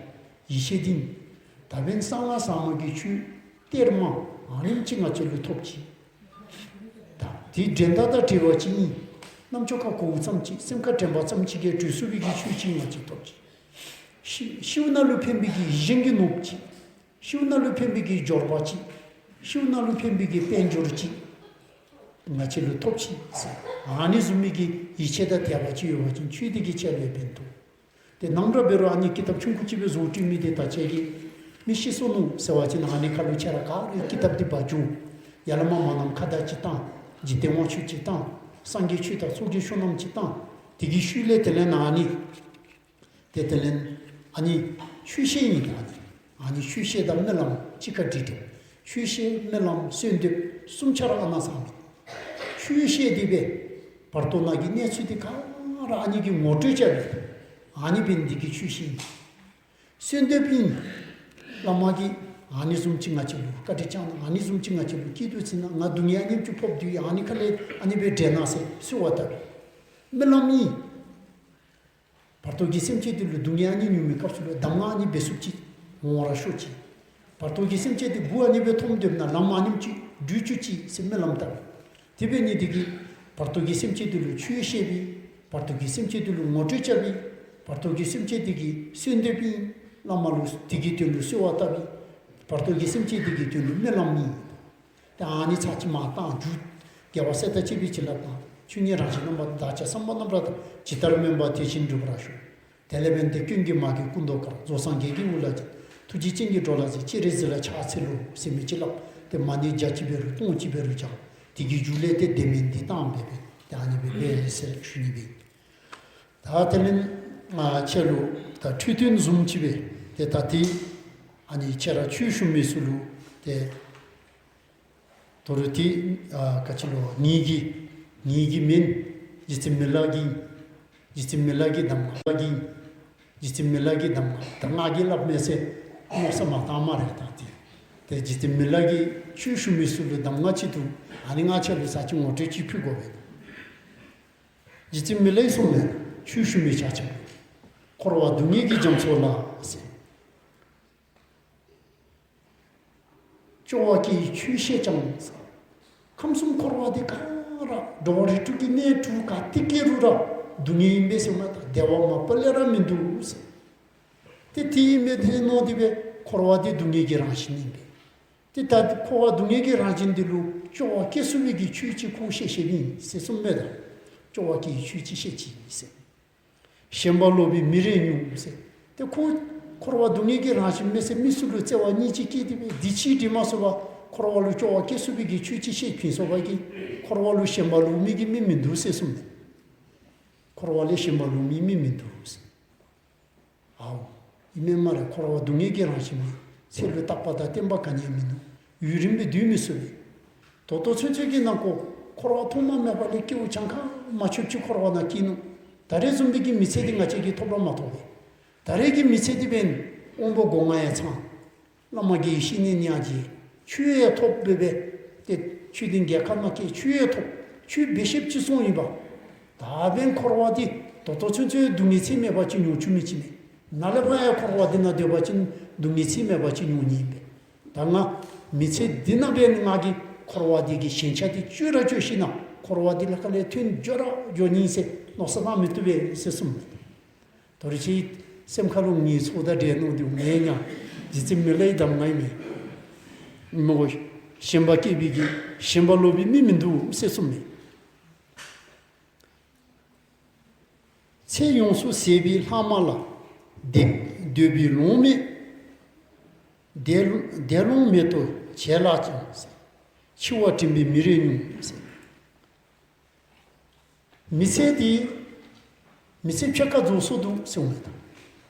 ཡིད་ཆེས་འདི་ཨིན། ད་འབདན་གསང་སྔགས་ཟབ་མོ་གི་ཆོས་གཏེར་མ་ཨ་ནེམ་ཅིག་ང་བཅས་ལུ་ཐོབ་ཅི། ད་དེ་འགྲན་ཟླ་དང་བྲལ་བ་ཅིག་ཨིན། རྣམ་ཅོག་ཁར་གོཝ་ཙམ་ཅིག་སེམས་ཁར་དྲན་པ་ཙམ་ཅིག་གིས་གྲོལ་ཚུགས་པའི་གི་ཆོས་ཅིག་ང་བཅས་ཐོབ་ཅི། ཤི་ཤིཝ་ནང་ལུ་ཕན་པའི་གི་ཡིད་བཞིན་གྱི་ནོར་བུ་ཅིག། ཤིཝ་ནང་ལུ་ཕན་པའི་གི་འབྱོར་པ་ཅིག། ཤིཝ་ནང་ལུ་ཕན་པའི་གི་དཔལ་འབྱོར་ཅིག་ང་བཅས་ལུ་ཐོབ་ཅི་ཟེར། ཨ་ནི་བཟུམ་མའི་གི་ཡིད་ཆེས་དང་དད་པ་ཅིག་ཡོད་པ་ཅིན་ཆོས་འདི་གིས་ཁྱེད་ལུ་ཕན་ཐོགས། ཏེ་ནམ་ར་འབད་རུང་ཨ་ནི་ཀི་ཏབ་ཆུང་ཀུ་ཅིག་སྦེ་བཟོ་སྟེ་མི་འདི་ད་ཁྱེད་ཀྱིས་མི་ཤི་སོ་ནུག་ཟེར་བ་ཅིན་ཨ་ནི་ཁར་ལུ་ཁྱེད་ར་ག་ར་ཀི་ཏབ་འདི་འབག་འགྱོ། ཡར་ལས་མར་མ་ནམ་མཁའ་ཟླ་ཅིག་བཏང་། འཇིག་རྟེན་དབང་ཕྱུག་ཅིག་བཏང་། སངས་རྒྱས་ཆོས་དང་ཚོགས་ཀྱི་མཆོག་རྣམས་ཅིག་བཏང་། དེ་གི་ཤུལ་ལས་དེ་ལས་ནཱ་ཨ་ནི་ཏེ་དེ་ལས་ཨ་ནི་ཆོས་བཤད་ཨིན། ད་ཨ་ནི་ཨ་ནི་ཆོས་བཤད་དང་སྨོན་ལམ་གཅིག་ཁར་སྒྲིག་སྟེ། ཆོས་བཤད་སྨོན་ལམ་གསོལ་འདེབས་གསུམ་ཆ་ར་ཨ་ནཱ་ཚང་མི། ཆོས་བཤད་དེ་སྦེ་བར་དོ་ནང་གི་གནས་ཚུལ་འདི་ག་ར་ཨ་ནི་གིས་ངོ་སྤྲོད་རྐྱབ་སྦེ་ཨ་ནི་འབད་ནི་འདི་གིས་ཆོས་བཤད་ཨིན། གསོལ་འདེབས་ཨིན། བླ་མ་གིས་ཨ་ནི་བཟུམ་ཅིག་ང་བཅས་ལུ་བཀའ་དྲིན་བསྐྱངས་གནང་། ཨ་ནི་བཟུམ་ཅིག་ང་བཅས་ལུ་སྐྱིད་སྡུག་བྱིན་གནང་། ང་སྡུག་བསྔལ་ཨ་ནེམ་ཅིག་ཕོགཔ་འདུག། ཨ་ནི་ཁ་ལས་ཨ་ནི་སྦེ་འདྲེན་གནང་ཟེར་གསོལ་བ་བཏབ་པས། སྨོན་ལམ་ཨིན། བར་དོ་གི་སེམས་ཅན་འདི་ལུ་སྡུག་བསྔལ་ཨ་ནི་མྱོང་མི་སྐབས་སུ་ལུ་གདམས་ངག་ཨ་ནི་འབད་ཚུགསཔ་ཅིག་འོང་བར་ཤོག་ཅིག། བར་དོ་གི་སེམས་ཅན་འདི་མགུ་ཨ་ནི་སྦེ་འཐོམ་སྡོདཔ་ན་ལམ་ཨ་ནེམ་ཅིག་བསྒྲུབ་བཅུག་ཅིག་ཟེར་སྨོན་ལམ་བཏབ། དེ་འབད་ནི་འདི་གིས་བར་དོ་གི་སེམས་ཅན་འདི་ལུ་ཆོས་བཤད་པའི་བར་དོ་གི་སེམས་ཅན་འདི་ལུ་ངོ་སྤྲོད་རྐྱབ་པའི་བར་དོ་གི་སེམས་ཅན་འདི་གིས་གསོལ་འདེབས་ཨིན། བླ་མ་ལུ་དེ་གི་དོན་ལུ་གསོལ་བ་བཏབ་པའི་བར་དོ་གི་སེམས་ཅན་འདི་གི་དོན་ལུ་སྨོན་ལམ་ཨིན། ཏེ་ཨ་ནི་ཚར་གཅིག་མ་བཏང་རྒྱུ། རྒྱལ་བ་སྲས་དང་བཅས་པའི་བྱིན་རླབས་དང་། ཆོས་ཉིད་རང་བཞིན་རྣམ་པར་དག། བདག་ཅག་བསམ་པ་རྣམ་དག་དང་། ཇི་ལྟར་སྨོན་པ་དེ་བཞིན་འགྲུབ་པར་ཤོག། དེ་ལས་འབདན་ཏེ་ཀུན་གྱི་མ་གི་སྐུ་མདོག་དཀར། རྫོགས་སངས་རྒྱས་ཀྱི་དབུ་ལ་བརྟེན། ཐུགས་རྗེ་ཅན་གྱིས་འགྲོ་ལ་གཟིགས། སྤྱན་རས་གཟིགས་ལ་ཕྱག་འཚལ་ལོ་ཟེར་མི་ཅིག་སླབ། ཏེ་མ་ཎི་བརྒྱ་ཅིག་འབད་རུང་སྟོང་ཅིག་འབད་རུང་བགྱང་། དེ་གི་མཇུག་ལས་ཏེ་བདེ་སྨོན་འདི་བཏང་སྦེ་སྦེ་ཏེ་ཨ་ནི་སྦེ་འབད་ཟེར་ཞུ་ནི་སྦེ། ད་དེ་ལས་ང་ཁྱེད་ལུ་ད་འཕྲོས་དོན་བཟུམ་ཅིག་སྦེ་ཏེ་ད་ཏེ་ཨ་ནི་ཁྱེད་ར་ཆོས་ཞུ་མི་ཚུ་ལུ་ཏེ་ད་རུང་ཏེ་ཨ་ག་ཅི་ལོ་ངེ་གི་ངེ་གི་མེན། རྗེ་བཙུན་མི་ལ་གི་རྗེ་བཙུན་མི་ལ་གི་གདམས་ངག་གི་རྗེ་བཙུན་མི་ལ་གི་གདམས་ངག་ད་ང་གིས་སླབ་མས་ཟེར་མནོ་བསམ་མ་བཏང་སྨ་རེ། ད་ཏེ་ཏེ་རྗེ་བཙུན་མི་ལ་གིས་ཆོས་ཞུ་མི་ཚུ་ལུ་གདམས་ངག་ཅིག་འདུག། ཨ་ནི་ང་ཁྱེད་ལུ་ཚར་གཅིག་ངོ་སྤྲོད་ཅིག་ཕུལ་དགོ་པས། རྗེ་བཙུན་མི་ལས་གསུངས་མས། ཆོས་ཞུ་མི་ཆ་ཁྱབ་འཁོར་བ་སྡུག་བསྔལ་གྱི་རྒྱ་མཚོ་ལ་ཟེར། སྐྱོ་བ་སྐྱེ་བའི་ཆོས་བཤད་ཀྱང་ཟེར། ཁམས་གསུམ་འཁོར་བ་འདི་ག་ར་འགྲོ་བ་རིགས་དྲུག་གི་གནས་དྲུག་ག་ཏེ་སྐྱེ་རུང་ར་སྡུག་བསྔལ་ཨིན་པས་ཟེར་མས། ད་བདེ་བ་མ་པ་ལས་ར་མིན་འདུག་ཟེར། ཏེ་དེ་ཨིན་པས་ཟེར་མནོ་སྟེ་སྦེ་འཁོར་བ་འདི་སྡུག་བསྔལ་གྱི་རང་བཞིན་ཨིན་པས། ཏེ་ད་འཁོར་བ་སྡུག་བསྔལ་གྱི་རང་བཞིན་འདི་ལུ་སྐྱོ་བ་སྐྱེ་ཚུགས་པའི་གི་ཆོས་ཅིག་ཁོ་བཤད་བཤདཔ་ཨིན་ཟེར་གསུངས་མས། ད་སྐྱོ་བ་སྐྱེ་བའི་ཆོས་ཅིག་བཤད་ཅི་ཟེར། ཞེན་པ་ལོག་པའི་མི་རེ་ཉུང་ཟེར། ཏེ་ཁོ་འཁོར་བ་སྡུག་བསྔལ་གྱི་རང་བཞིན་མས་ཟེར་མི་ཚུ་ལུ་བརྩེ་བ་སྙིང་རྗེ་སྐྱེས་ཏེ་སྦེ་འདི་ཅིག་འདྲི་མ་ཚུགས་པར་འཁོར་བ་ལུ་སྐྱོ་བ་སྐྱེ་ཚུགས་པའི་གི་ཆོས་ཅིག་བཤད་ཕན་ཚུགས་པ་གིས་འཁོར་བ་ལུ་ཞེན་པ་ལོག་མི་གི་མི་མིན་འདུག་ཟེར་གསུངས་མས། འཁོར་བ་ལས་ཞེན་པ་ལོག་མི་མི་མིན་འདུག་ཟེར། ཨའོ། ཨིན་མས་སྨ་རེ། འཁོར་བ་སྡུག་བསྔལ་གྱི་རང་བཞིན་མས། ཚེ་ལུ་རྟག་པ་དང་བརྟན་པ་ག་ནི་ཡང་མིན་ནུག། ཡུན་རིངམོ་སྦེ་སྡོད་མི་ཚུགས་པས། ད་ལྟོ་ཚུན་ཚོད་ཀྱི་ནང་འཁོད་འཁོར་བ་ཐོག་མ་མེད་པ་ལས་སྐྱེ་བོ་གྱངས་ཁ་མ་ཆོདཔ་ཅིག་འཁོར་བ་ནང་སྐྱེས་ནུག། ད་རེས་བཟུམ་སྦེ་གི་མི་ཚེ་འདི་ང་བཅས་ཀྱིས་ཐོབ་ར་མ་ཐོབ་པས། ད་རེས་ཀྱི་མི་ཚེ་འདི་འབདན་དབང་པོ་སྒོ་ལྔ་ཡང་ཚང་། བླ་མ་དགེ་བའི་བཤེས་གཉེན་ཡང་མཇལ། ཆོས་ཡང་ཐོབ་སྦེ་སྦེ་ཏེ་ཆོས་ལྡན་རྒྱལ་ཁབ་ནང་སྐྱེས། ཆོས་ཡང་ཐོབ། ཆོས་འབད་ཤེསཔ་ཅིག་སོང་ཡི་པ། ད་འབདན་འཁོར་བ་འདི་ད་ལྟོ་ཚུན་ཚོད་སྡུག་བསྔལ་ཚད་མེད་པ་ཅིག་མྱོང་བཅུག་མི་ཅིག་མས། ནཱ་ལས་ཕར་ཡང་འཁོར་བ་འདི་ནང་སྡོད་པ་ཅིན་སྡུག་བསྔལ་ཚད་མེད་པ་ཅིག་མྱོང་ནི་ཨིན་པས། ད་ང་མི་ཚེ་འདི་ནང་འབདན་ང་གིས་འཁོར་བ་འདི་གི་ཞེན་ཆགས་འདི་གཅོད་ར་གཅོད་ཞིན་ན་འཁོར་བ་འདི་ལས་ཁ་ལས་ཐོན་འགྱོ་ར་འགྱོ་ནི་ཟེར་མནོ་བསམ་བཏང་མི་བཏུབ་པས་ཟེར་གསུངས་མས། ད་རུང་ཁྱེད་སེམས་ཁ་ལུ་ངལ་འཚོ་དང་འདྲེས་མནོ་སྟེ་མེན་ན། རྗེ་བཙུན་མི་ལའི་གདམས་ངག་ཨིན་མས། མོ་ཞེན་པ་སྐྱེ་བའི་གི་ཞེན་པ་ལོག་པའི་མི་མིན་འདུག་ཟེར་གསུངས་མས། ཚེ་ཡོངས་སུ་ཟད་པའི་ལྷག་མ་ལ། འདོད་འདོད་པའི་ལོང་མེད། འདོད་འདོད་ལོང་མེད་དོ་བྱེད་ལགས་ཀྱང་། འཆི་བ་དྲན་པའི་མི་རེ་ཉུང་། མི་ཚེ་འདི་མི་ཚེ་ཕྱེད་ཀ་རྫོགས་སོ་ནུག་ཟེར་གསུངས་མས། ད་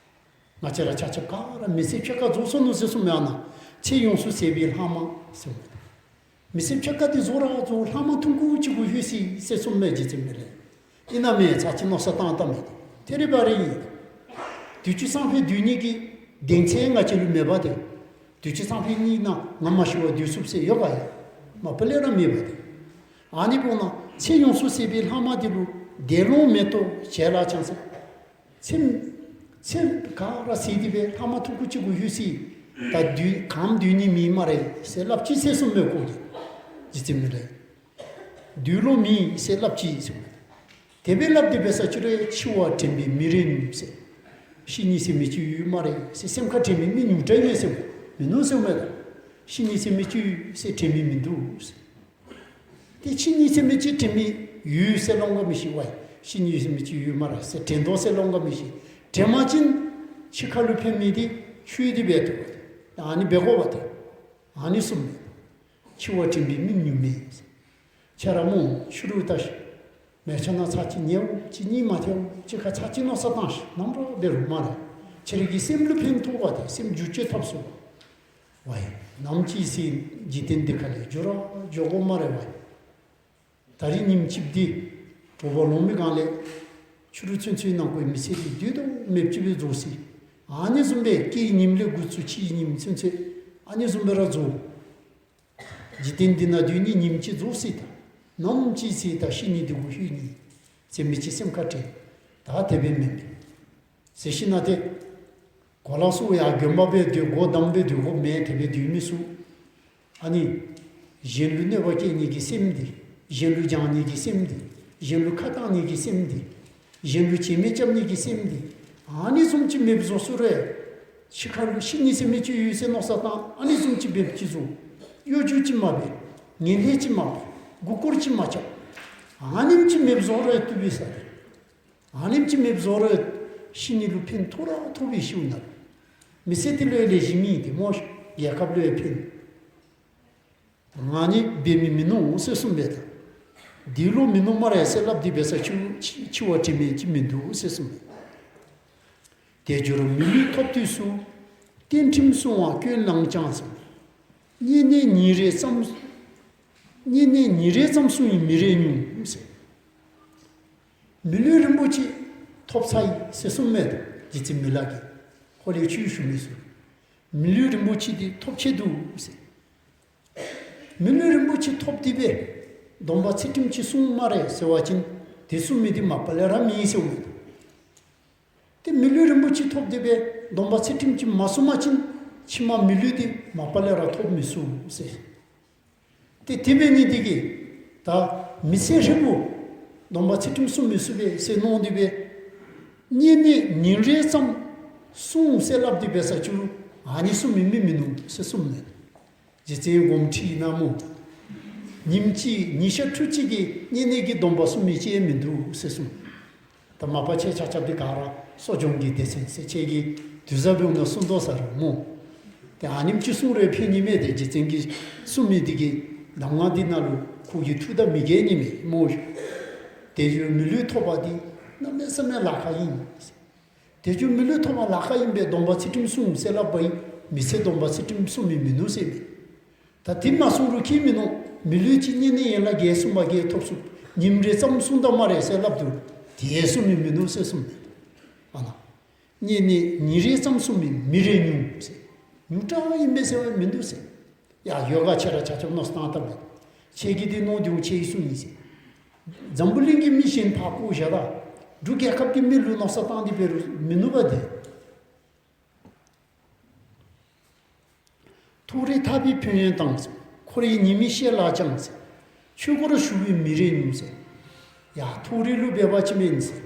ང་བཅས་ར་ཆ་ཁྱབ་ག་ར་མི་ཚེ་ཕྱེད་ཀ་རྫོགས་སོ་ནུག་ཟེར་གསུངས་མས། ཨ་ནཱ་ཚེ་ཡོངས་སུ་ཟད་པའི་ལྷག་མ་ཟེར་གསུངས་མས། མི་ཚེ་ཕྱེད་ཀ་འདི་རྫོགས་ར་རྫོགས། ལྷག་མ་ཐུང་ཀུ་ཅིག་གུ་ལྷོད་ཅི་ཟེར་གསུངས་མས། རྗེ་བཙུན་མི་ལས། ཨིན་ན་མེན་ཚར་གཅིག་མནོ་བསམ་བཏང་བལྟ་མས། ཏེ་རེ་བ་རེ་ཨིན། དུས་ཅི་སང་ཕོད་སྡོད་ནི་གི་གདེང་ཚད་ང་བཅས་ལུ་མེད་པ་ཏེ། དུས་ཅི་སང་ཕོད་གཉིས་ནང་ང་མ་ཤི་བར་སྡོད་ཚུགསཔ་ཟེར་ཡོད་ག་ཡ། མ་པ་ལས་ར་མེད་པ་ཏེ། ཨ་ནི་འབདཝ་ད་ཚེ་ཡོངས་སུ་ཟད་པའི་ལྷག་མ་འདི་ལུ་འདོད་ལོང་མེད་དོ་བྱེད་ལགས་ཀྱང་ཟེར། ཚེ་ཚེ་ག་ར་ཟད་དེ་སྦེ་ལྷག་མ་ཐུང་ཀུ་ཅིག་གུ་ལྷོད་ཅི། ད་སྡོད་ག་སྡོད་ནི་མེད་སྨ་རེ་ཟེར་སླབ་ཅི་ཟེར་གསུངས་མས་ཁོ་གིས། རྗེ་བཙུན་མི་ལས། འདོད་ལོང་མེད་ཟེར་སླབ་ཅི་ཟེར། དེ་སྦེ་སླབ་དེ་སྦེ་ས་ཅི་རེ་འཆི་བ་དྲན་པའི་མི་རེ་ཉུང་ཟེར། ཤི་ནི་ཟེར་མི་ཅིག་ཡོད་སྨ་རེ་ཟེར་སེམས་ཁར་དྲན་མི་མི་ཉུང་དྲགས་ཨིན་མས་ཟེར། མིན་ནུག་ཟེར་མས། ད་ཤི་ནི་ཟེར་མི་ཅིག་ཡོད་ཟེར་དྲན་མི་མིན་འདུག་ཟེར། ཏེ་ཤི་ནི་ཟེར་མི་ཅིག་དྲན་མི་ཡོད་ཟེར་སླབ་དགོ་མི་ཤེས་པས། ཤི་ནི་ཟེར་མི་ཅིག་ཡོད་སྨ་རེ་ཟེར་དྲན་དོ་ཟེར་སླབ་དགོ་མི་ཤེས། དྲན་པ་ཅིན་འཆི་ཁ་ལུ་ཕན་མི་འདི་ཆོས་འདི་འབད་དོ། ཨ་ནི་འབད་དགོ་པ་ཏེ། ཨ་ནི་གསུངས་མས། འཆི་བ་དྲན་པའི་མི་ཉུང་མས། ཁྱེད་ར་མོ་ཕྱི་རུ་ལྟ་ཤིག། མལ་ཆ་ནང་ཚར་གཅིག་ཉལཝ་ཅིག་གཉིད་མ་ཐལཝ་ཅིག་ཁར་ཚར་གཅིག་མནོ་བསམ་བཏང་ཤིག། ནམ་ར་འབད་རུང་སྨ་རེ། ཁྱེད་རའི་གི་སེམས་ལུ་ཕན་ཐོགས་པ་ཏེ་སེམས་འགྱུར་བཅོས་ཐབས་སུ། ཝའི་ནམ་ཅིག་ཟེར་འཇིག་རྟེན་འདི་ཁ་ལས་འགྱོ་ར་འགྱོ་དགོ་སྨ་རེ་ཝའི། ད་རིས་ཉིནམ་གཅིག་འདི་དྲོ་པ་ལོང་མི་སྒང་ལས་ཕྱི་རུ་ཚུན་ཚོད་ནང་འཁོད་མི་ཚེ་འདི་སྡོད་དོ་མེདཔ་ཅིག་སྦེ་རྫོགས་སོ་ཡི། ཨ་ནི་བཟུམ་སྦེ་སྐྱེ་བའི་ཉིནམ་ལས་འགོ་བཙུགས་འཆི་བའི་ཉིནམ་ཚུན་ཚོད་ཨ་ནི་བཟུམ་སྦེ་ར་རྫོགས། འཇིག་རྟེན་འདི་ནང་སྡོད་ནི་ཉིནམ་གཅིག་རྫོགས་སོ་ཡི། ད་ནམ་ཅིག་ཟེར་ད་ཤི་ནི་འདི་གུ་ལྷོད་ནི་ཟེར་མི་ཅིག་སེམས་ཁར་དྲན། ད་དེ་སྦེ་མེན་པས། ཟེར་ཞིན་ན་ཏེ་གོ་ལ་སོགས་ཡང་དགོན་པ་སྦེ་སྡོད་དགོ་དམ་སྦེ་སྡོད་དགོ་མེན། དེ་སྦེ་སྡོད་མི་ཚུགས། ཨ་ནི་གཞན་ལུ་གནོད་པ་བསྐྱལ་ནི་གི་སེམས་འདི། གཞན་ལུ་སྦྱང་ནི་གི་སེམས་འདི། གཞན་ལུ་ཁ་གཏང་ནི་གི་སེམས་འདི། གཞན་ལུ་བྱད་མེད་རྐྱབ་ནི་གི་སེམས་འདི། ཨ་ནི་བཟུམ་ཅིག་མེདཔ་བཟོ་ཚུགས་རུང་། འཆི་ཁ་ལུ་ཤི་ནི་ཟེར་མི་ཅིག་ཡོད་ཟེར་མནོ་བསམ་བཏང་ཨ་ནི་བཟུམ་ཅིག་འབད་ཅི་བཟོ། གཡོ་སྒྱུ་ཅིག་མ་འབད། ངན་ལྷད་ཅིག་མ་འབད། མགུ་སྐོར་ཅིག་མ་རྐྱབ། ཨ་ནེམ་ཅིག་མེདཔ་བཟོ་རུང་བཏུབ་པས་ཟེར། ཨ་ནེམ་ཅིག་མེདཔ་བཟོ་རུང་ཤི་ནི་ལུ་ཕན་ཐོགས་ར་ཐོགས་པས་ཤིཝ་ན། མི་ཚེ་འདི་ལུ་ཡང་ལེགས་ཤོམ་ཨིན་ཏེ་སྨོ། རྒྱལ་ཁབ་ལུ་ཡང་ཕན། ང་ནི་འབད་མི་མིན་ནུག་ཟེར་གསུངས་པས་ད། འདི་ལུ་མིན་ནུག་སྨ་རེ་ཟེར་སླབ་སྟེ་འབད་ས་ཅིག་འཆི་འཆི་བ་དྲན་མི་ཅིག་མིན་འདུག་ཟེར་གསུངས། དེ་འབད་རུང་མི་ལུས་ཐོབ་དུས་སུ། གཏན་ཁྲིམས་བསྲུང་བ་སྐྱོན་ལངས་ཀྱང་ཟེར། བསྙེན་གནས་ཉིན་རེ་ཙམ། བསྙེན་གནས་ཉིན་རེ་ཙམ་བསྲུང་ཡི་མི་རེ་ཉུང་ཟེར། མི་ལུས་རིན་པོ་ཆེ་ཐོབ་ཚར་ཡི་ཟེར་གསུངམ་མས། རྗེ་བཙུན་མི་ལ་གིས་ཁོ་ལས་ཆོས་ཞུ་མི་ཚུ། མི་ལུས་རིན་པོ་ཆེ་འདི་ཐོབ་ཆི་འདུག་ཟེར། མི་ལུས་རིན་པོ་ཆེ་ཐོབ་སྟེ་སྦེ་སྡོམ་པ་ཚུལ་ཁྲིམས་ཅིག་བསྲུང་སྨ་རེ་ཟེར་བ་ཅིན་དེ་བསྲུང་མི་འདི་མ་པ་ལས་ར་མེད་ཟེར་འོང་། ཏེ་མི་ལུས་རིན་པོ་ཆེ་ཐོབ་སྟེ་སྦེ་སྡོམ་པ་ཚུལ་ཁྲིམས་ཅིག་མ་བསྲུང་པ་ཅིན་ཕྱི་མ་མི་ལུས་འདི་མ་པ་ལས་ར་ཐོབ་མི་ཚུགས་ཟེར། ཏེ་དེ་འབད་ནི་འདི་གིས་ད་མི་ཚེ་ཧྲིལ་པོ་སྡོམ་པ་ཚུལ་ཁྲིམས་བསྲུང་མི་ཚུགས་པས་ཟེར་མནོ་སྟེ་སྦེ་བསྙེན་གནས་ཉིན་རེ་ཙམ་བསྲུང་ཟེར་སླབ་སྟེ་འབད་ས་ཅིག་རུང་ཨ་ནི་བསྲུང་མི་མི་མིན་ནུག་ཟེར་གསུངམ་མས། རྗེ་བཙུན་སྒོམ་ཁྲིད་ཨིན་ན་སྨོ། ཉིནམ་གཅིག་ཉིན་ཞག་ཕྲུགས་གཅིག་གིས་བསྙེན་གནས་ཀྱི་སྡོམ་པ་བསྲུང་མི་ཅིག་ཡང་མིན་འདུག་ཟེར་གསུངས། ད་མ་པ་ཁྱེད་ཆ་ཁྱབ་འདི་ག་ར་གསོ་སྦྱོང་གི་སྡེ་ཚན་ཟེར་ཁྱེད་ཀྱིས་དུས་བཟང་འབདཝ་ད་གསུང་དོ་ཟེར་རོ་སྨོ། ཏེ་ཨ་ནེམ་ཅིག་བསྲུང་རུང་ཕན་ནི་མས། ཏེ་རྗེ་བཙུན་གྱིས་གསུངས་མི་འདི་གི་གདམས་ངག་འདི་ནང་ལུ་ཁོ་གི་ཐུགས་དང་མི་འགལ་ནི་མས་སྨོ། དེ་བཞིན་མི་ལུས་ཐོབ་པ་འདི་གནམ་མེད་ས་མེད་ལཱ་ཁག་ཨིན། དེ་བཞིན་མི་ལུས་ཐོབ་པ་ལཱ་ཁག་ཨིན་པས། སྡོམ་པ་ཚུལ་ཁྲིམས་བསྲུང་ཟེར་སླབ་པ་ཡིན། མི་ཚེ་སྡོམ་པ་ཚུལ་ཁྲིམས་བསྲུང་མི་མིན་ནུག་ཟེར་མས། ད་དེ་མ་བསྲུང་རུང་ཁྱད་མིན་ནུག། མི་ལུས་ཅིག་བསྙེན་གནས་ཡན་ལག་བརྒྱད་གསུམ་པ་གིས་ཐོབ་ཚུགས། ཉིནམ་རེ་ཙམ་བསྲུང་ད་སྨ་རེ་ཟེར་སླབ་དོ། དེ་བསྲུང་མི་མིན་ནུག་ཟེར་གསུངས་མས། ཨ་ན། བསྙེན་གནས་ཉིན་རེ་ཙམ་བསྲུང་མི་མི་རེ་ཉུང་ཟེར། ཉུང་དྲགས་ཨིན་པས་ཟེར་བ་མིན་འདུག་ཟེར། ཡ་ཡོད་ག་ཁྱེད་ར་ཆ་ཁྱབ་མནོ་བསམ་བཏང་ད་མས། ཁྱེད་ཀྱིས་འདི་མནོ་སྟེ་འོང་ཁྱེད་ཀྱིས་བསྲུང་ཡི་ཟེར། འཛམ་བུ་གླིང་གི་མི་གཞན་ཕར་བཀོ་བཞག་ད། འབྲུག་རྒྱལ་ཁབ་ཀྱི་མི་ལུ་མནོ་བསམ་བཏང་སྟེ་འབད་རུང་མི་ནུས་པ་དེ། ཐུགས་རེ་ཐག་པས་ཕན་ཡོན་དང་། འཁོར་བའི་ཉེས་དམིགས་ཤེས་ལགས་ཀྱང་། ཆོས་སྒོར་ཞུགས་པའི་མི་རེ་ཉུང་ཟེར། ཡ་ཐུགས་རེ་ལུ་འབད་བ་ཅིན་མེན་ཟེར།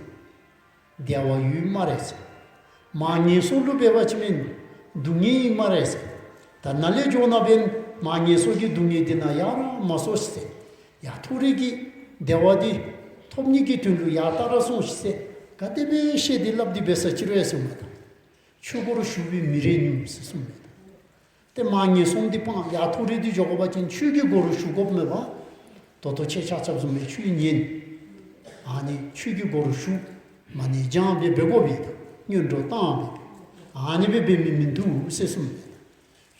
བདེ་བ་ཡོད་སྨ་རེ་ཟེར། མ་ངན་སོང་ལུ་འབད་བ་ཅིན་མེན། སྡུག་བསྔལ་ཨིན་སྨ་རེ་ཟེར། ད་ནཱ་ལས་འགྱོ་ན་འབདན་མ་ངན་སོང་གི་སྡུག་བསྔལ་འདི་ནང་ཡར་མ་སོང་ཟེར། ཡ་ཐུགས་རེ་གི་བདེ་བ་འདི་ཐོབ་ནི་གི་དོན་ལུ་ཡར་ལྟ་ར་སོང་ཟེར། ག་དེ་སྦེ་བཤད་དེ་སླབ་སྟེ་འབད་ས་ཅིག་རུང་ཡ་ཟེར་མས་ད། ཆོས་སྒོར་ཞུགས་པའི་མི་རེ་ཉུང་ཟེར་གསུངས་མས། ཏེ་མ་ངན་སོང་འདི་སྤང་ཡ་ཐུགས་རེ་འདི་འགྱོ་དགོ་པ་ཅིན་ཆོས་ཀྱི་སྒོར་ཞུགས་དགོཔ་མས་པ། ད་ལྟོ་ཁྱེད་ཆ་ཁྱབ་བཟུམ་སྦེ་ཆོས་ཉན། ཨ་ནི་ཆོས་ཀྱི་སྒོར་ཞུགས། མ་ཎི་བགྱང་སྦེ་འབད་དགོ་པས། སྔོན་འགྲོ་བཏང་སྦེ། ཨ་ནི་སྦེ་འབད་མི་མིན་འདུག་ཟེར་གསུངས་མས།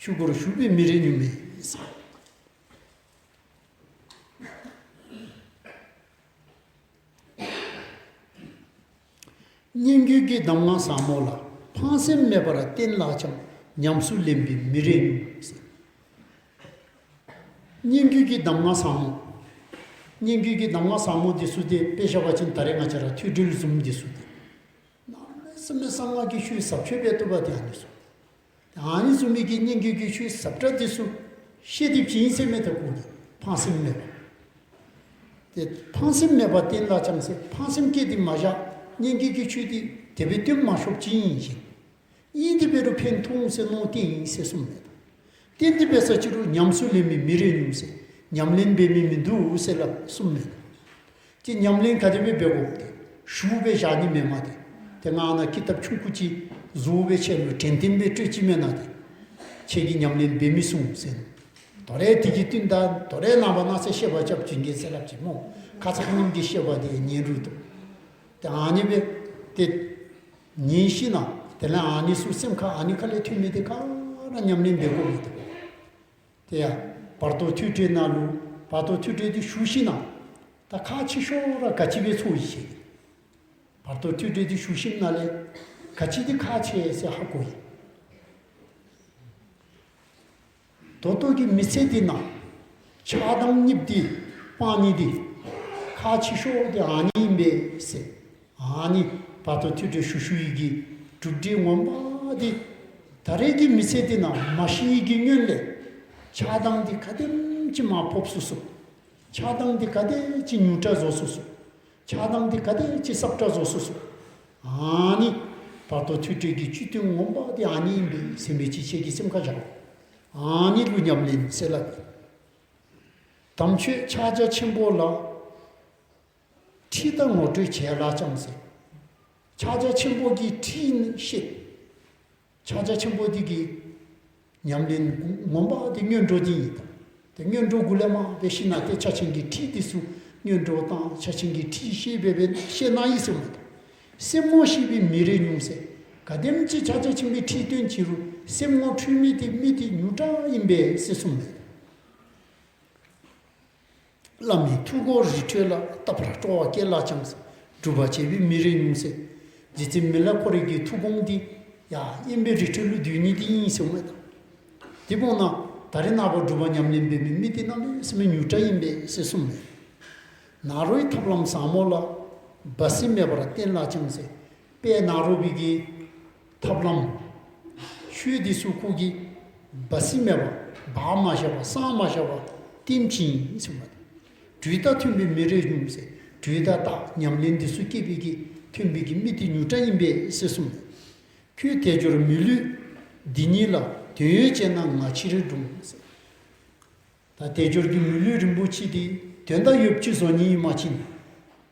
ཆོས་སྒོར་ཞུགས་པའི་མི་རེ་ཉུང་མས་ཟེར། སྙན་བརྒྱུད་ཀྱི་གདམས་ངག་ཟབ་མོ་ལ། ཕངས་སེམས་མེད་པར་བསྟེན་ལགས་ཀྱང་། ཉམས་སུ་ལེན་པའི་མི་རེ་ཉུང་། སྙན་བརྒྱུད་ཀྱི་གདམས་ངག་ཟབ་མོ། སྙན་བརྒྱུད་ཀྱི་གདམས་ངག་ཟབ་མོ་འདི་ཚུ་དེ་དཔེ་བཞག་པ་ཅིན་ད་རེས་ང་བཅས་ར་ཐོས་གྲོལ་བཟུམ་འདི་ཚུ་དེ། གནམ་མེད་ས་མེད་གསང་སྔགས་ཀྱི་ཆོས་ཟབ་ཆོས་སྦེ་བཏུབ་པ་དེ་ཨ་ནི་ཚུ། ཨ་ནི་བཟུམ་མའི་གི་སྙན་བརྒྱུད་ཀྱི་ཆོས་ཟབ་དྲགས་འདི་ཚུ་བཤད་དེ་བྱིན་ཟེར་མི་དེ་ཁོ་གིས་ཕངས་སེམས་མེད་པ། ཏེ་ཕངས་སེམས་མེད་པར་བསྟེན་ལགས་ཀྱང་ཟེར་ཕངས་སེམས་བསྐྱེད་དེ་མ་བཞག། སྙན་བརྒྱུད་ཀྱི་ཆོས་འདི་དེ་སྦེ་བསྟེན་མ་ཤོབ་ཅིག་ཨིན་ཞིང་། ཨིན་དེ་འབད་རུང་ཕན་ཐོགས་འོང་ཟེར་མནོ་སྟེ་ཨིན་ཟེར་གསུངས་མས། བསྟེན་དེ་འབད་ས་ཅིག་རུང་ཉམས་སུ་ལེན་མི་མི་རེ་ཉུང་ཟེར། ཉམས་ལེན་འབད་མི་མིན་འདུག་ཟེར་སླབ་གསུངས་མས། ཏེ་ཉམས་ལེན་ག་དེ་སྦེ་འབད་དགོཔ་ཏེ། ཞུ་སྦེ་བཞག་ནི་མེན་མས་ཏེ། ཏེ་ང་ནཱ་ཀི་ཏབ་ཆུང་ཀུ་ཅིག་བཟོ་སྦེ་ཁྱེད་ལུ་དྲན་རྟེན་སྦེ་སྤྲོད་ཅི་མེན་ན་ཏེ། ཁྱེད་ཀྱིས་ཉམས་ལེན་འབད་མི་ཚུགས་ཟེར། དོ་རུང་དེ་གི་བསྟུན་ད་དོ་རུང་ནངས་པ་གནངས་ཚེ་བཤད་པ་རྐྱབ་བྱིན་གེ་ཟེར་སླབ་ཅི་སྨོ། ཁ་ཙ་ཁ་ཉིནམ་གི་བཤད་པ་དེ་ཉན་རུང་བཏུབ། ཏེ་ཨ་ནི་སྦེ་ཏེ་ཉན་ཞིན་ན་དེ་ལས་ཨ་ནི་ཚུ་སེམས་ཁར་ཨ་ནི་ཁ་ལས་ཐོན་མི་དེ་ག་ར་ཉམས་ལེན་འབད་དགོ་མི་དེ། དེ་ཡང་བར་དོ་ཐོས་གྲོལ་ནང་ལུ་བར་དོ་ཐོས་གྲོལ་འདི་ཞུ་ཞིན་ན་ད་ཁག་ཆེ་ཤོས་ར་ག་ཅི་སྦེ་ཚོར་ཡི་ཟེར། བར་དོ་ཐོས་གྲོལ་འདི་ཞུ་ཞིནམ་ལས་ག་ཅི་འདི་ཁག་ཆེ་ཟེར་ཧ་གོ་ཡི། ད་ལྟོ་གི་མི་ཚེ་འདི་ནང་ཆགས་སྡང་གཉིསཔོ་འདི་སྤང་ནི་འདི་ཁག་ཆེ་ཤོས་འདི་ཨ་ནི་ཨིན་པས་ཟེར། ཨ་ནི་བར་དོ་ཐོས་གྲོལ་ཞུ་ཞུ་ཡི་གི་གྲུབ་འབྲས་ངོ་མ་འདི་ད་རེས་ཀྱི་མི་ཚེ་འདི་ནང་མ་ཤི་གི་སྔོན་ལས་ཆགས་སྡང་འདི་ག་དེམ་ཅིག་མར་ཕབ་ཚུགས་ཚུགས། ཆགས་སྡང་འདི་ག་དེ་ཅིག་ཉུང་དྲགས་བཟོ་ཚུགས་ཚུགས། ཆགས་སྡང་འདི་ག་དེ་ཅིག་ཟབ་དྲགས་བཟོ་ཚུགས་ཚུགས། ཨ་ནི་བར་དོ་ཐོས་གྲོལ་གྱི་སྤྱི་དོན་ངོ་མ་འདི་ཨ་ནི་ཨིན་པས་ཟེར་མི་ཅིག་ཁྱེད་ཀྱི་སེམས་ཁར་བཞག། ཨ་ནི་ལུ་ཉམས་ལེན་ཟེར་སླབ་ཨིན། དམ་ཆོས་ཕྱག་རྒྱ་ཆེན་པོ་ལ། ཁྲིད་དང་ངོ་སྤྲོད་བྱས་ལགས་ཀྱང་ཟེར། ཕྱག་རྒྱ་ཆེན་པོ་གི་ཁྲིད་བཤད། ཕྱག་རྒྱ་ཆེན་པོ་འདི་གི་ཉམས་ལེན་ངོ་མ་འདི་སྔོན་འགྲོ་འདི་ཨིན་ད། ཏེ་སྔོན་འགྲོ་གུ་ལས་མར་འབད་ཞིན་ན་ཏེ་ཕྱག་ཆེན་གྱི་ཁྲིད་འདི་ཚུ་ སྔོན་འགྲོ་དང་ཕྱག་ཆེན་གྱི་ཁྲིད་བཤད་འབད་བའི་བཤད་གནང་ཡི་ཟེར་མས། སེམས་ངོ་ཤེས་པའི་མི་རེ་ཉུང་ཟེར། ག་དེམ་ཅིག་ཕྱག་ཆེན་ཆེན་པོའི་ཁྲིད་སྟོན་བྱིན་རུང་སེམས་ངོ་འཕྲོད་མི་དེ་མི་དེ་ཉུང་དྲགས་ཨིན་པས་ཟེར་གསུངས་མས། བླ་མའི་ཐུགས་དགོངས་རི་ཁྲོད་ལ། ལྟ་བར་སྤྲོ་བ་སྐྱེ་ལ་ཀྱང་། སྒྲུབ་པར་བྱེད་པའི་མི་རེ་ཉུང་ཟེར། རྗེ་བཙུན་མི་ལ་ཁོ་རའི་གི་ཐུགས་དགོངས་འདི་ཡར་དབེན་པའི་རི་ཁྲོད་ལུ་སྡོད་ནི་འདི་ཨིན་ཟེར་མས་ད། དེ་འབདཝ་ད་ད་རེས་ནངས་པ་སྒྲུབ་པ་ཉམས་ལེན་འབད་མི་མི་འདི་གནམ་མེད་ས་མེད་ཉུང་དྲགས་ཨིན་པས་ཟེར་གསུངས་མས། ནཱ་རོའི་ཐབས་ལམ་ཟབ་མོ་ལ། སྦ་སྲི་མེད་པར་བསྟེན་ལ་ཀྱང་ཟེར། དཔལ་ནཱ་རོ་པའི་གི་ཐབས་ལམ་ཆོས་འདི་ཚུ་ཁོ་གིས་སྦ་སྲི་མེད་པར་སྦ་མ་བཞག་པར་སངས་མ་བཞག་པར་བསྟེན་བྱིན་ཟེར་མས། དྲོད་རྟགས་ཐོན་པའི་མི་རེ་ཉུང་ཟེར། དྲོད་རྟགས་ཉམས་ལེན་འདི་ཚུ་སྐྱེས་པའི་གི་ཐོན་པའི་གི་མི་དེ་ཉུང་དྲགས་ཨིན་པས་ཟེར་གསུངས་མས། ཁྱོད་དལ་འབྱོར་མི་ལུས་འདི་ཉིད་ལ། དོན་ཡོད་ཅེ་ན་ང་ཕྱིར་འབྲོངས་ཟེར། ད་དལ་འབྱོར་གྱི་མི་ལུས་རིན་པོ་ཆེ་འདི་དོན་དག་ཡོདཔ་ཅིག་བཟོ་ནི་ཨིན་པ་ཅིན་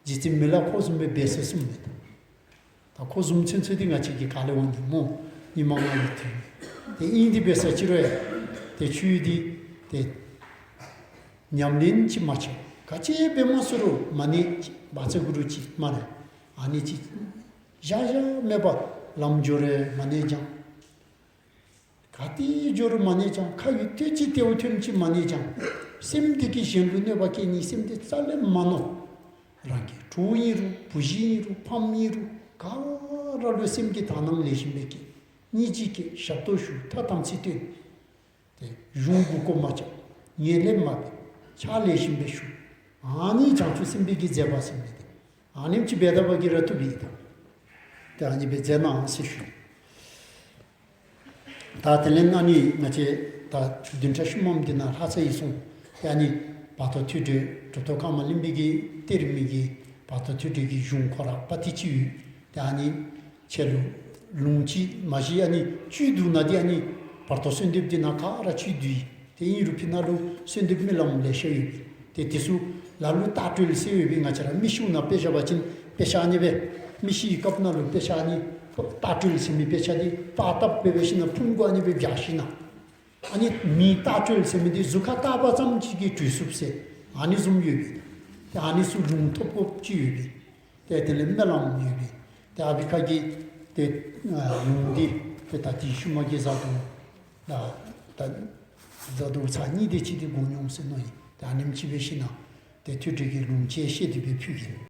རྗེ་བཙུན་མི་ལ་ཁོ་བཟུམ་སྦེ་འབད་ཟེར་གསུངས་མས། ད་ཁོ་བཟུམ་ཚུན་ཚོད་འདི་ང་བཅས་ཀྱིས་ག་ལས་འོང་ནི་སྨོ། ཉི་མ་ལྔ་ཡི་དུས་དེ་ཨིན། དེ་འབད་ས་ཅིག་རུང་ཡང་དེ་ཆོས་འདི་དེ་ཉམས་ལེན་ཅིག་མ་བྱས་ག་ཅི་འབད་མ་ཚུགས་རུང་མ་ཎི་ཅིག་བཛྲ་གུ་རུ་ཅིག་སྨ་རེ་ཨ་ནི་ཅིག་བཞག་བཞགཔ་མེད་པར་ལམ་འགྱོ་རུང་མ་ཎི་བགྱང་། ག་ཏེ་འགྱོ་རུང་མ་ཎི་བགྱང་། ཁ་ཡུད་ཏེ་ཅིག་ཏེ་འུ་ཐོནམ་ཅིག་མ་ཎི་བགྱང་། སེམས་འདི་གིས་གཞན་ལུ་གནོད་པ་བཀལ་ནི་སེམས་འདི་རྩ་ལས་མ་མནོ། རང་གི་གྲོགས་ཨིན་རུང་བུ་གཞི་ཨིན་རུང་ཕམ་ཨིན་རུང་ག་ར་ལུ་སེམས་ཀྱི་དག་སྣང་ལེགས་ཤོམ་སྦེ་བསྐྱེད། སྙིང་རྗེ་བསྐྱེད། ཞབས་ཏོག་ཞུ། ཐ་དམ་ཚིག་བསྟེན། ཏེ་གཞུང་མགུ་སྐོར་མ་རྐྱབ། ངན་ལྷད་མ་འབད། ཕྱག་ལེགས་ཤོམ་སྦེ་ཞུ། ཨ་ནི་བྱང་ཆུབ་སེམས་དཔའི་གི་མཛད་པ་ཟེར་མི་འདི་ཨ་ནེམ་ཅིག་འབད་ད་པ་གིས་ར་བཏུབ་ཨིན་ད། ཏེ་ཨ་ནི་སྦེ་མཛད་གནང་ཟེར་ཞུ། ད་དེ་ལས་ཨ་ནི་ང་བཅས་ད་བདུན་ཕྲག་ཤུལ་མམ་འདི་ནང་ལྷག་ཚར་ཡི་གསུངས། ཏེ་ཨ་ནི་བར་དོ་ཐོས་གྲོལ་གྲུབ་ཐོབ་ཀརྨ་གླིང་པའི་གི་གཏེར་མའི་གི་བར་དོ་ཐོས་གྲོལ་གྱི་གཞུང་ཁོ་ར་པོ་ཏི་ཅིག་ཡོད། ཏེ་ཨ་ནི་ཁྱེད་ལུ་ལུང་ཅིག་མ་གཞི་ཨ་ནི་བཅུད་འདུག་ན་འདི་ཨ་ནི་བར་དོ་གསོལ་འདེབས་འདི་ནང་ག་ར་བཅུད་འདུག་ཡི། ཏེ་ཨིན་རུང་ཕི་ན་ལུ་གསོལ་འདེབས་སྨོན་ལམ་ལེ་ཤ་ཡོད། ཏེ་དེ་ཚུ་ལ་ལུ་བརྟག་གྲོལ་ཟེར་ཡོད་པའི་ང་བཅས་ར་མི་ཤི་ནང་དཔེ་བཞག་པ་ཅིན་དཔེ་ཆ་ཨ་ནི་སྦེ་མི་ཤི་བའི་སྐབས་ནང་ལུ་དཔེ་ཆ་ཨ་ནི་བརྟག་གྲོལ་ཟེར་མི་དཔེ་ཆ་འདི་པར་བཏབ་སྦེ་འབད་ཞིན་ན་ཕུང་གུ་ཨ་ནི་སྦེ་བཞག་ཞིན་ན་ཨ་ནི་མི་བརྟག་གྲོལ་ཟེར་མི་འདི་གཟུགས་ཁར་བཏགས་པ་ཙམ་ཅིག་གིས་གྲོལ་ཚུགས་ཟེར་ཨ་ནི་བཟུམ་ཡོད་པས། ཏེ་ཨ་ནི་ཚུ་ལུང་ཐོབ་དགོཔ་ཅིག་ཡོད་པས། ཏེ་དེ་ལས་སྨོན་ལམ་ཡོད་པས། ཏེ་ཨ་ཕི་ཁ་གི་ཏེ་ཨ་ལུང་འདི་ཏེ་ད་དེ་ཤུལ་མ་གི་བཟའ་དོ་ད་ད་བཟའ་དོ་ཚར་གཉིས་དེ་ཅིག་འདི་དགོ་མྱོང་ཟེར་མནོ་ཡི། ཏེ་ཨ་ནེམ་ཅིག་འབད་ཞིན་ན་ཏེ་ཐོས་གྲོལ་གྱི་ལུང་ཅིག་བཤད་དེ་སྦེ་ཕུལ་གེ།